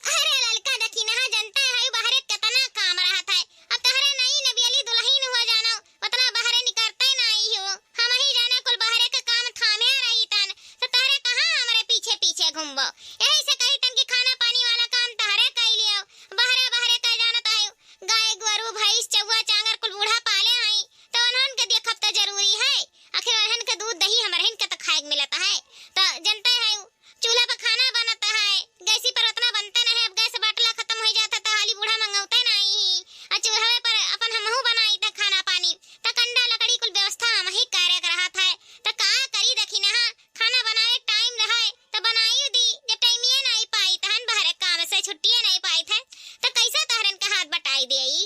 अरे ललका दखिनहा, जनते हइउ बहरे केतना काम रहत है। अब तहरे नई नबियली दुलहिन हुआ जानो, ओतना बहरे निकरते नाहीं हो। हमही जाने कुल बहरे के काम थामे रहितन, त तहरे कहाँ हमरे पीछे पीछे घूमबो। यही से कहितन कि खाना पानी वाला काम तहरे कइ लियो। बहरे बहरे कइ जानत हइउ, गाय गोरू भइँस चउवा चाँगर कुल बूढ़ा पाले हई, त उन्हन के देखब त जरूरी है। आखिर उन्हन के दूध दही हमरहिन के त खाए के मिलत है। त जनते हइउ चूल्हा पर खाना बनत है, गैसी पर ओतना बनते नाहीं। अब गैस बाटला खतम होइ जात है, त हाली बूढ़ा मंगउते नाहीं ही। आ चूल्हवे पर अपन हमहू बनाइत है खाना पानी, त कंडा लकड़ी कुल व्यवस्था हमही करे के रहत है। त का करी दखिनहा, खाना बनावे के time रहे, त बनाइउ दी, जब टाइमिये नाहीं पाइत हन, बहरे काम से छुट्टिये नाहीं पाइत है, त कइसे तहरन के हाथ बटाइ देई?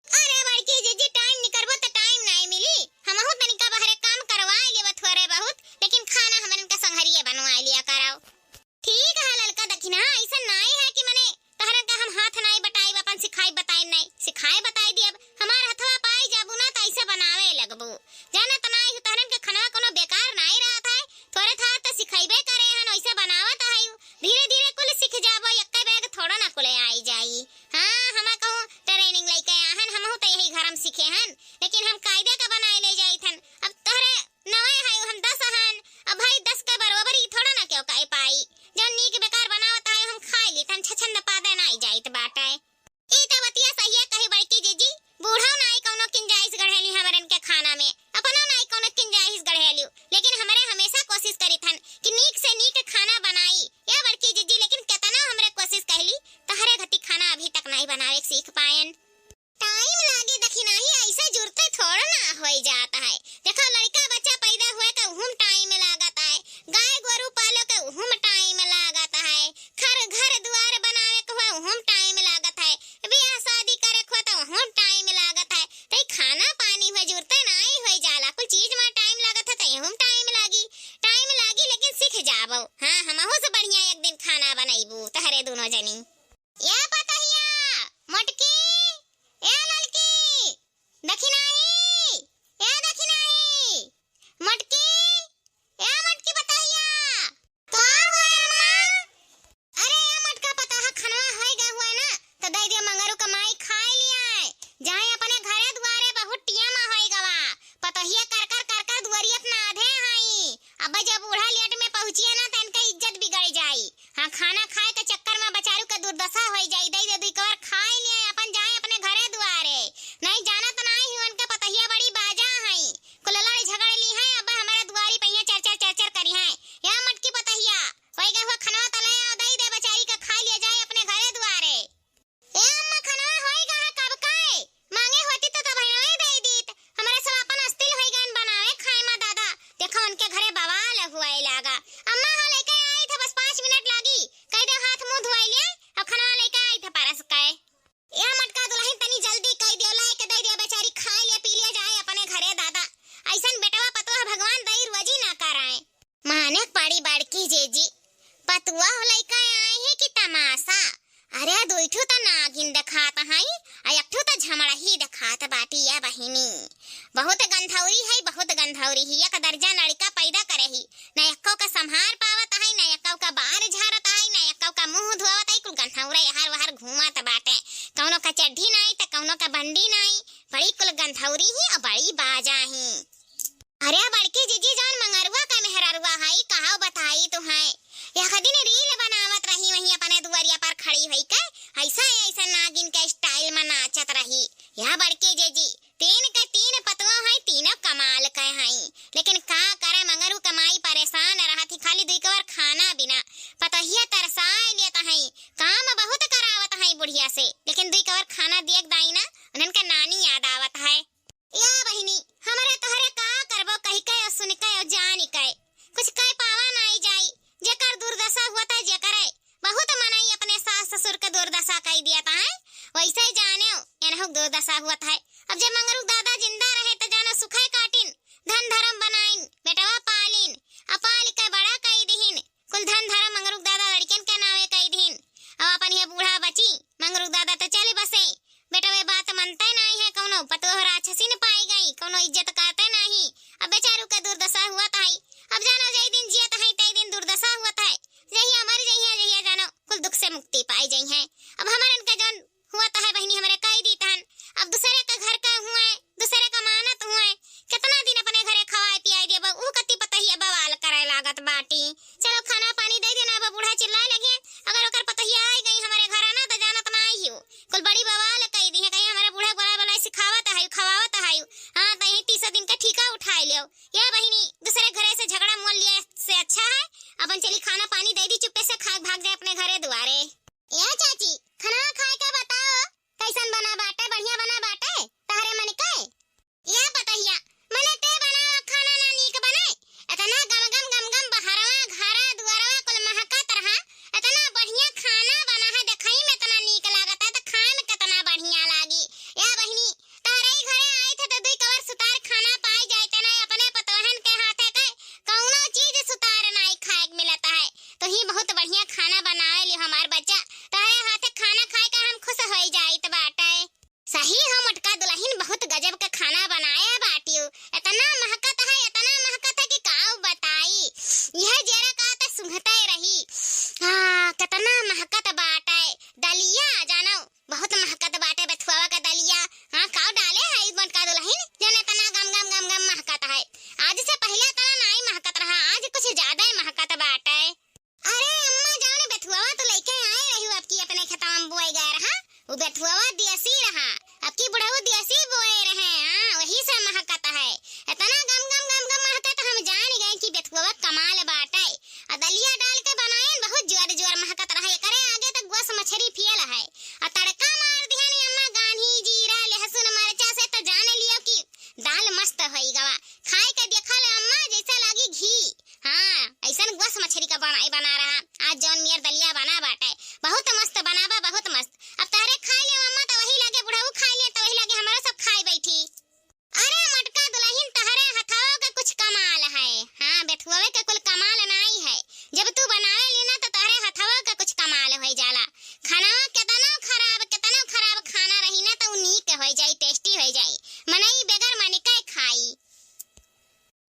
अरे बड़की जिज्जी, time निकरबो त time नाहीं मिली। हमहू तनिका बहरे काम करवाइ लेबो थोरे बहुत, लेकिन खाना हमरन का संघरिये बनवाइ लिया करउ। ठीक है ललका दखिनहा, अइसन नाहीं है कि मने तहरन का हम हाथ नाहीं बटाइब, अपन सिखाइब बताइब नाहीं, सिखाए बताइ दियब। हमार हथवा पाइ जाबू ना त अइसे बनावे लगबू। जानत नाहीं हो, तहरन के खनवा कउनो बेकार नाहीं रहत है, थोरे थार त सिखइबे करे हन, ओइसे बनावत हइउ। धीरे धीरे कुल सीख जाबो, एक्के बैग थोड़ो ना कुले आइ जाई। हाँ, हमा कहूँ training लइके आहन, हमहू त यही घर में सीखे हन, लेकिन हम कायदे का बनाए ले जाइत हन। अब तोहरे नवे हइउ, हम दस हन, अब भाई दस के बरोबरी थोड़ा ना केउ कइ पाई। जउन नीक बेकार बनावत हइउ हम खाइ लीत हन, छछंद पादे नाहीं जाइत बाटे। ई त बतिया सहिए कही बड़की जिज्जी, बूढ़उ नाहीं कउनो किंजाइस गढ़ेली हमरन के खाना में, अपनउ नाहीं कउनो किंजाइस गढ़ेलिउ, लेकिन हमरे हमेसा कोसिस करित हन कि नीक से नीक खाना बनाई। या बड़की जिज्जी, लेकिन केतनउ हमरे कोसिस कइली, तहरे घटी खाना अभी तक नाहीं बनावे के सीख पाएन। Time लागे दखिनहा, अइसे जुरते थोड़ा ना होइ जात है। देखो, लड़िका बच्चा पैदा हुए के उहुम time लागत है, गाय गोरू पालो के उहुम time लागत है, घर, घर दुआर बनावे के हुए उहुम time लागत है, बियाह शादी करे के हुए त उहुम time लागत है। त ई खाना पानी हुए जुरते नाहीं होइ जाला, कुल चीज मा time लागत है त एहुम time लागी। Time लागी लेकिन सीख जाबो। हाँ, हमहू से बढ़िया एक दिन खाना बनइबू तहरे दुनो जनी। ए पतहिया, मोटकी, ए ललकी, दखिनही, ए दखिनही, बेटी, या बहिनी, बहुत गंधौरी है, बहुत गंधौरी ही। एक दर्जन लड़िका पैदा करे ही, न एक्कौ का सम्हार पावत है, न एक्कौ का बार झारत है, न एक्कौ का मुँह धोवत है, कुल गंधौरा यहर वहर घूमत बाटे। कौनो का चड्ढी नाई त कौनो का बंडी नाई, बड़ी कुल गंधौरी ही और बड़ी बाजा ही। अरे बड़की जीजी, जौन मंगरुआ का मेहररुआ हई, कहाव बताई तुहैं। एक दिन reel बनावत रही, वहीं अपने दुआरिया पर खड़ी होई के ऐसा ऐसा नागिन के style में नाचत रही। या बड़की जीजी, तीन के तीन पतोह हई, तीनों कमाल के हई, लेकिन का करे, मंगरू के माई परेशान रहत ही, खाली दुई कवर खाना बिना। पतोहिया तरसाए लेत हई, काम बहुत करावत हई बुढ़िया से, लेकिन दुई कवर खाना दिए के दाई ना, उन्हन के नानी याद आवत है। या बहिनी, हमरे तोहरे का करबो कहि के और सुनि के और जानि के, कुछ कह पावा नाई जाई। जेकर दुर्दशा हुआ था जेकरे, बहुत मनई अपने सास ससुर के दुर्दशा कइ दिया था, वैसे ही जाने एनहु दुर्दशा हुआ था। अब जब मंगरू दादा जिंदा रहे त जानो सुखे काटिन, धन धर्म बनाइन, बेटवा पालिन, आ पाल के बड़ा कइ दिहिन, कुल धन धर्म मंगरू दादा लड़िकन के नावे कइ दिहिन। अब अपन ये बूढ़ा बची, मंगरू दादा त चले बसे, बेटवे बात मनते नाई है, कौनो पतोह राक्षसिन पाई गई, कौनो इज्जत करते नाई। अब बेचारू के दुर्दशा हुआ ताई। अब जानो जय दिन जियत है, तय दिन दुर्दशा हुआ ताई। जहिया मर जइहे, जहिया जानो कुल दुख से मुक्ति पाई जइहे। अब हमरन के जौन हुआ ताई बहिनी, हमरे कई दी तहन। अब दूसरे के घर के हुए, दूसरे का मानत हुए, कितना दिन अपने घरे खवाए पियाए देबो, ऊ कति पतोहिया बवाल करे लागत बाटी। चलो खाना पानी दे देना, अब बूढ़ा चिल्लाए लगे, अगर ओकर पतोहिया आए गई हमरे घर ना, त जानत ना आई हो। कुल बड़ी बवाल कई दी है, कहीं हमरे बूढ़ा बोला बोला सिखावत है, खवावत है। हाँ, त यही तीसो दिन का ठीका उठाए लियो। या बहिनी, दूसरे घरे से झगड़ा मोल लिए से अच्छा है, अपन चली खाना पानी दे दी, चुप्पे से खा भाग जाए अपने घरे दुआरे। या चाची, खाना खाए के बताओ, कैसन बना बाटे, बढ़िया बना बाटे, तहरे मन के? या पतोहिया, मने ते बनावा खाना ना नीक बने। एतना गम गम गम गम बहरवा घरा दुआरवा कुल महकत रहा। एतना बढ़िया खाना बना है, देखई में एतना नीक लागत है, त खाए में केतना बढ़िया लागी। या बहिनी, तहरे ही घरे आई थे त दुई कवर सुतार खाना पाई जाए, तेना अपने पतोहन के हाथे के कौनो चीज सुतार नाई खाए के मिलत है। तो ही बहुत बढ़िया खाना बनावे लियो हमार बच्चा, तहरे हाथे खाना खाए के हम खुश होई जाइत बाटे। सही हो मोटका दुलहिन, बहुत गजब के खाना बनाया बाटियो। एतना महकत है, एतना महकत है कि काउ बताई। यह जेरा का त सुंघते रही। हाँ, केतना महकत बाटे। दलिया जानो, बहुत महकत बाटे बथुआवा का दलिया। हाँ, काउ डाले है मोटका दुलहिन, जौन एतना गम गम गम गम महकत है। आज से पहिले एतना नाई महकत रहा, आज कुछ ज्यादा ही महकत बाटे। अरे अम्मा, जौन बेथुआवा तो लइके आए रही हो, अबकी अपने खेतवा में बोए गए रहा, वो बेथुआवा देसी रहा, अबकी बुढ़ऊ देसी बोए रहे। हाँ, वही से महकत है। एतना गम गम गम गम महकत, हम जान गए कि बेथुआवा कमाल बाटे। आ दलिया डाल के बनाएन, बहुत जोर जोर महकत रहा, एकरे आगे त गोस मछरी फेल है। आ तड़का मार दिहन अम्मा, गान्ही, जीरा, लहसुन, मरचा से त जान लियो कि दाल मस्त होई गवा। खाए के देखल अम्मा, जैसे लागी घी। हाँ, ऐसन गोस मछरी का बनाई बना रहा। आज जौन मियर दलिया बना बाटे, बहुत मस्त बनाबा, बहुत मस्त। अब तहरे खाए ले अम्मा, त वही लागे बुढ़ऊ खाए ले, त वही लागे हमारा सब खाए बैठी। अरे मोटका दुलहिन, तहरे हथवा के कुछ कमाल है। हाँ, बेथुआवे के कुल कमाल नाई है। जब तू बनावे लेना, त तहरे हथवा के कुछ कमाल होई जाला। खाना केतनो खराब, केतनो खराब खाना रही ना, त उ नीक होई जाई, tasty होई जाई। मनई बेगर मन के खाई।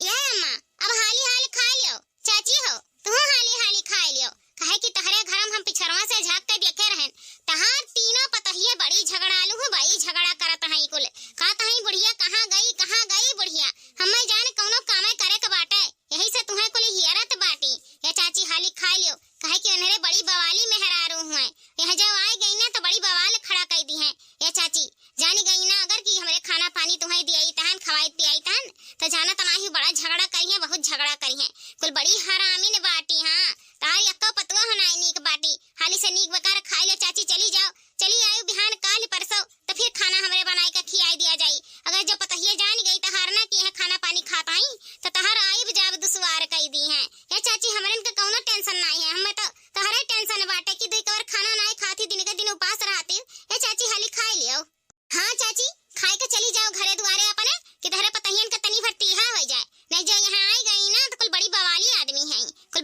ए अम्मा, अब हाली हाली खाए लियो। चाची हो, तुहू हाली हाली खाए लियो। काहे कि तहरे घर में हम पिछरवा से झाँक के देखे रहन, तहार तीनों पतोहिए बड़ी झगड़ालू हो, बड़ी झगड़ा करत हई कुल। कहत हई, "बुढ़िया कहाँ गई, कहाँ गई बुढ़िया? हमें जान कौनो कामे करे के बाटे, यही से तुहें कुल हियरत बाटी।" ए चाची, हाली खाए लियो, काहे कि उन्हरे बड़ी बवाली मेहरारू हुए। यह जब आए गई ना, तो बड़ी बवाल खड़ा कर दी है। ए चाची, जानी गई ना अगर कि हमरे खाना पानी तुहैं दियाई तहन, खवाई पियाई तहन, त जानत नाही बड़ा झगड़ा करिहें, बहुत झगड़ा करिहें। कुल बड़ी हरामिन बाटी, हाँ, तहार यक्को पतुआ हो नाई नीक बाटी। हाली से नीक बेकार खाई ले चाची, चली जाओ, चली आयु बिहान काल परसों, त फिर खाना हमरे बनाई के खियाई दिया जाई। अगर जो पतोहिया जानी गई तहार ना कि यहाँ खाना पानी खात आई, त तहार आइब जाब दुश्वार कई दी हैं। ए चाची, हमरन के कौनो tension नाई है, हमें तो तहरे tension बाटे कि दुई कवर खाना नाई खाती, दिन के दिन उपास रहती। ए चाची, हाली खाई लियो। हाँ चाची, खाए के चली जाओ घरे दुआरे अपने, कि तहरे पतहियन के तनी भर तीहा हो जाए, नहीं जो यहाँ आई गई ना तो कुल बड़ी बवाली आदमी हैं, कुल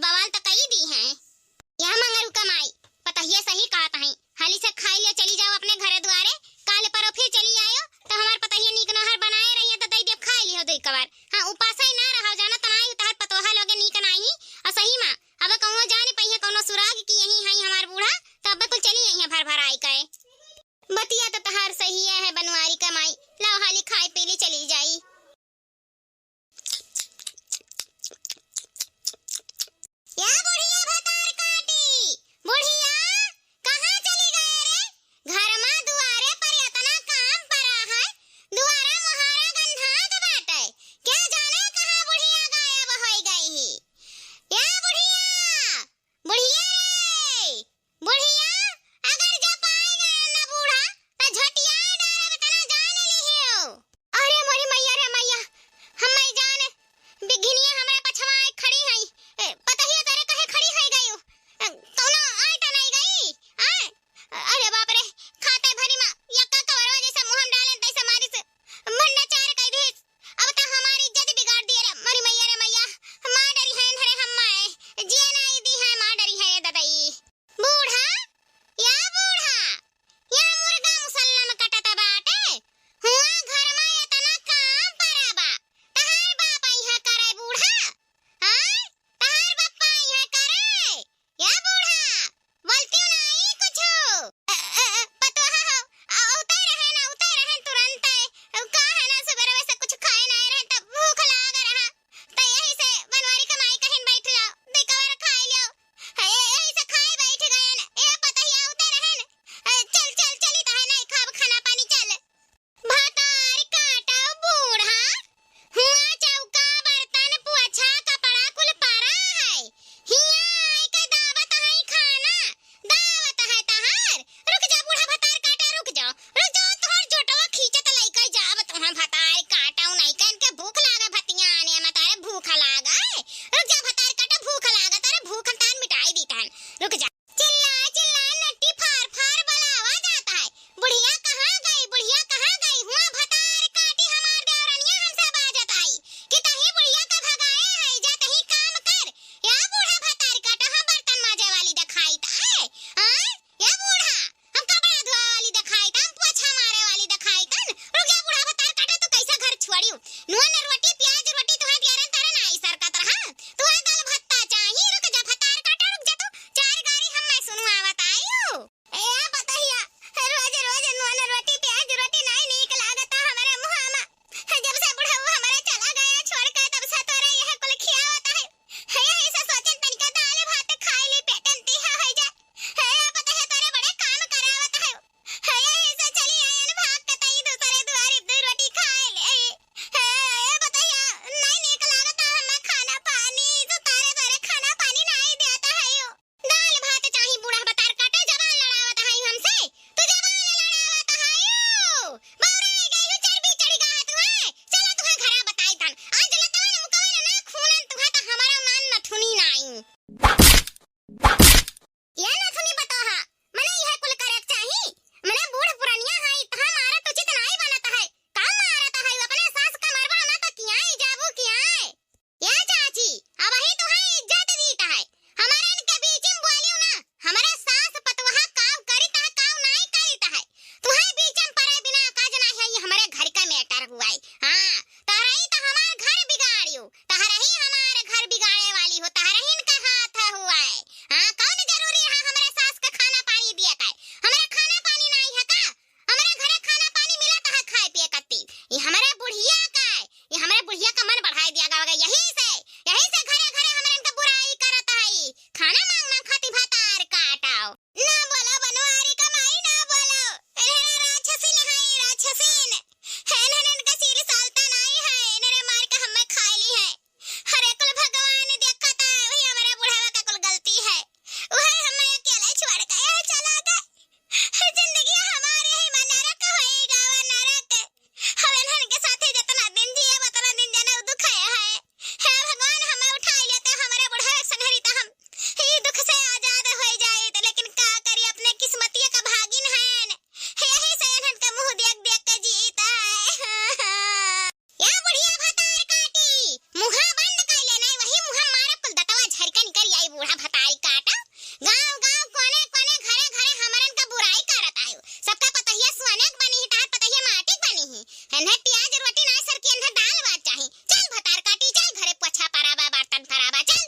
रोटी नाहीं सरकी, एन्हे दाल भात चाही। चल भतार काटी, चल घरे पोछा पराबा, बर्तन पराबा, चल।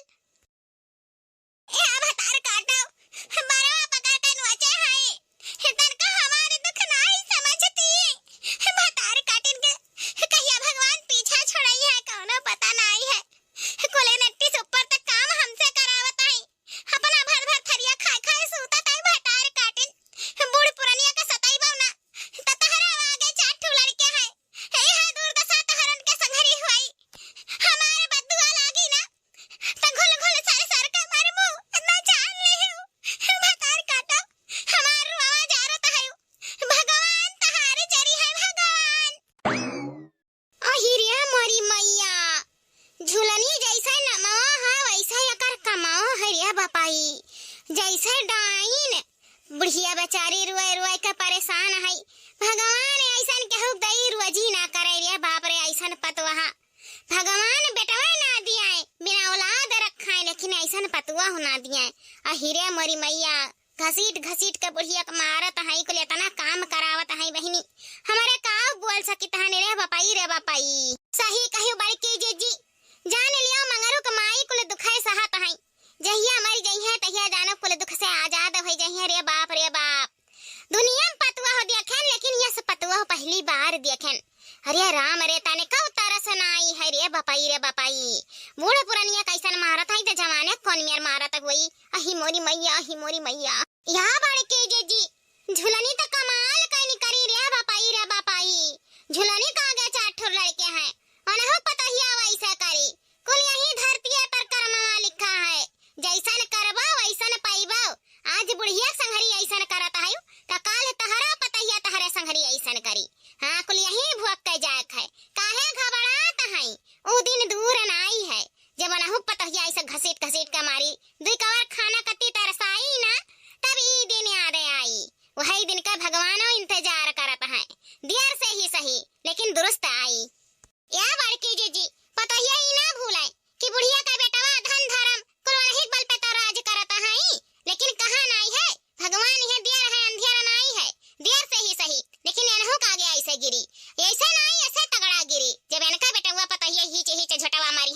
ए भतार काटो, बरवा पकड़ के नोचे है। तनका हमारे दुख नाहीं समझती। भतार काटिन के कहिया भगवान पीछा छोड़इहैं, कउनो पता नाहीं है। कुले नट्टी से ऊपर तक काम हमसे करावत आई। अपना भर भर थरिया खाए खाए सूतत आई भतार काटिन। बूढ़ पुरनिया के सताइबो ना, त तहरे आगे चार ठो लड़के हैं। ए है दुर्दशा तहरन के संघरी हुई। हमार बद्दुआ लागी ना, त घुल घुल सर सर के मरबू, ना जान लेहू। भतार काटो, हमार रुआवा जारत है। भगवान तहारे जरी है भगवान। अहि रे मोरी मइया, झुलनी जइसे नमवा है, वइसे एकर कमवा है रे बपाई। जइसे डाइन, बुढ़िया बेचारी रोए रोए के परेशान है। भगवान अइसन केहू दई रोजी ना करे रे बाप रे, अइसन पतोहा। भगवान बेटवा ना दियाए, बिना औलाद रखाए, लेकिन अइसन पतोहा ना दियाए। अहि रे मोरी मइया, घसीट घसीट के बुढ़िया के मारत हई, कुल एतना काम करावत हई बहिनी, हमरे का बोल सकित हन रे बपाई, रे बपाई। सही कहियो बड़की जीजी, जान लियो मंगरू के माई कुल दुख है सहत हई, जहिया मर जइहैं तहिया जानो कुल दुख से आजाद होइ जइहैं रे बाप, रे बाप। दुनिया में पतोहा देखेन, लेकिन यस पतोहा पहली बार देखेन। अरे राम रे, तने कउ तरस ना आई है रे बपाई, रे बपाई। बूढ़ पुरनिया कइसन मारत हई, त जवाने कौन मेर मारत होई। अहि मोरी मइया, अहि मोरी मइया। या बड़की जीजी, झुलनी त कमाल कइनी करी रे बपाई, रे बपाई। झुलनी का आगे चार ठो लड़के हैं, ओनहु पतोहिया वइसे करी। कुल यही धरती पर कर्मवा लिखा है, जइसन करबो वइसन पइबो। आज बुढ़िया संघरी अइसन करत हयू, त काल तहरा पतोहिया तहरे संघरी अइसन करी। हाँ, कुल यही भुअक के जाएक है, काहे घबड़ात हई? ऊ दिन दूर नाई है, जब ओनहु पतोहिया अइसे घसीट घसीट के मारी, दुई कवर खाना कत्ती तरसाई ना, तब ई दिन याद आई। वही दिन का भगवानो इंतजार करत हैं, देर से ही सही, लेकिन दुरुस्त आई। या बड़की जीजी, पतोहिया ई ना भूले कि बुढ़िया का बेटवा धन धर्म कुल वही बल पे तो राज करत हैं, लेकिन कहाँ नाई है, भगवान इहे देर है, अंधियारा नाई है, देर से ही सही, लेकिन एनहु का आगे अइसे गिरी, अइसे नाई, अइसे तगड़ा गिरी, जब एनका बेटवा पतोहिया हीच हीच झोटवा मारी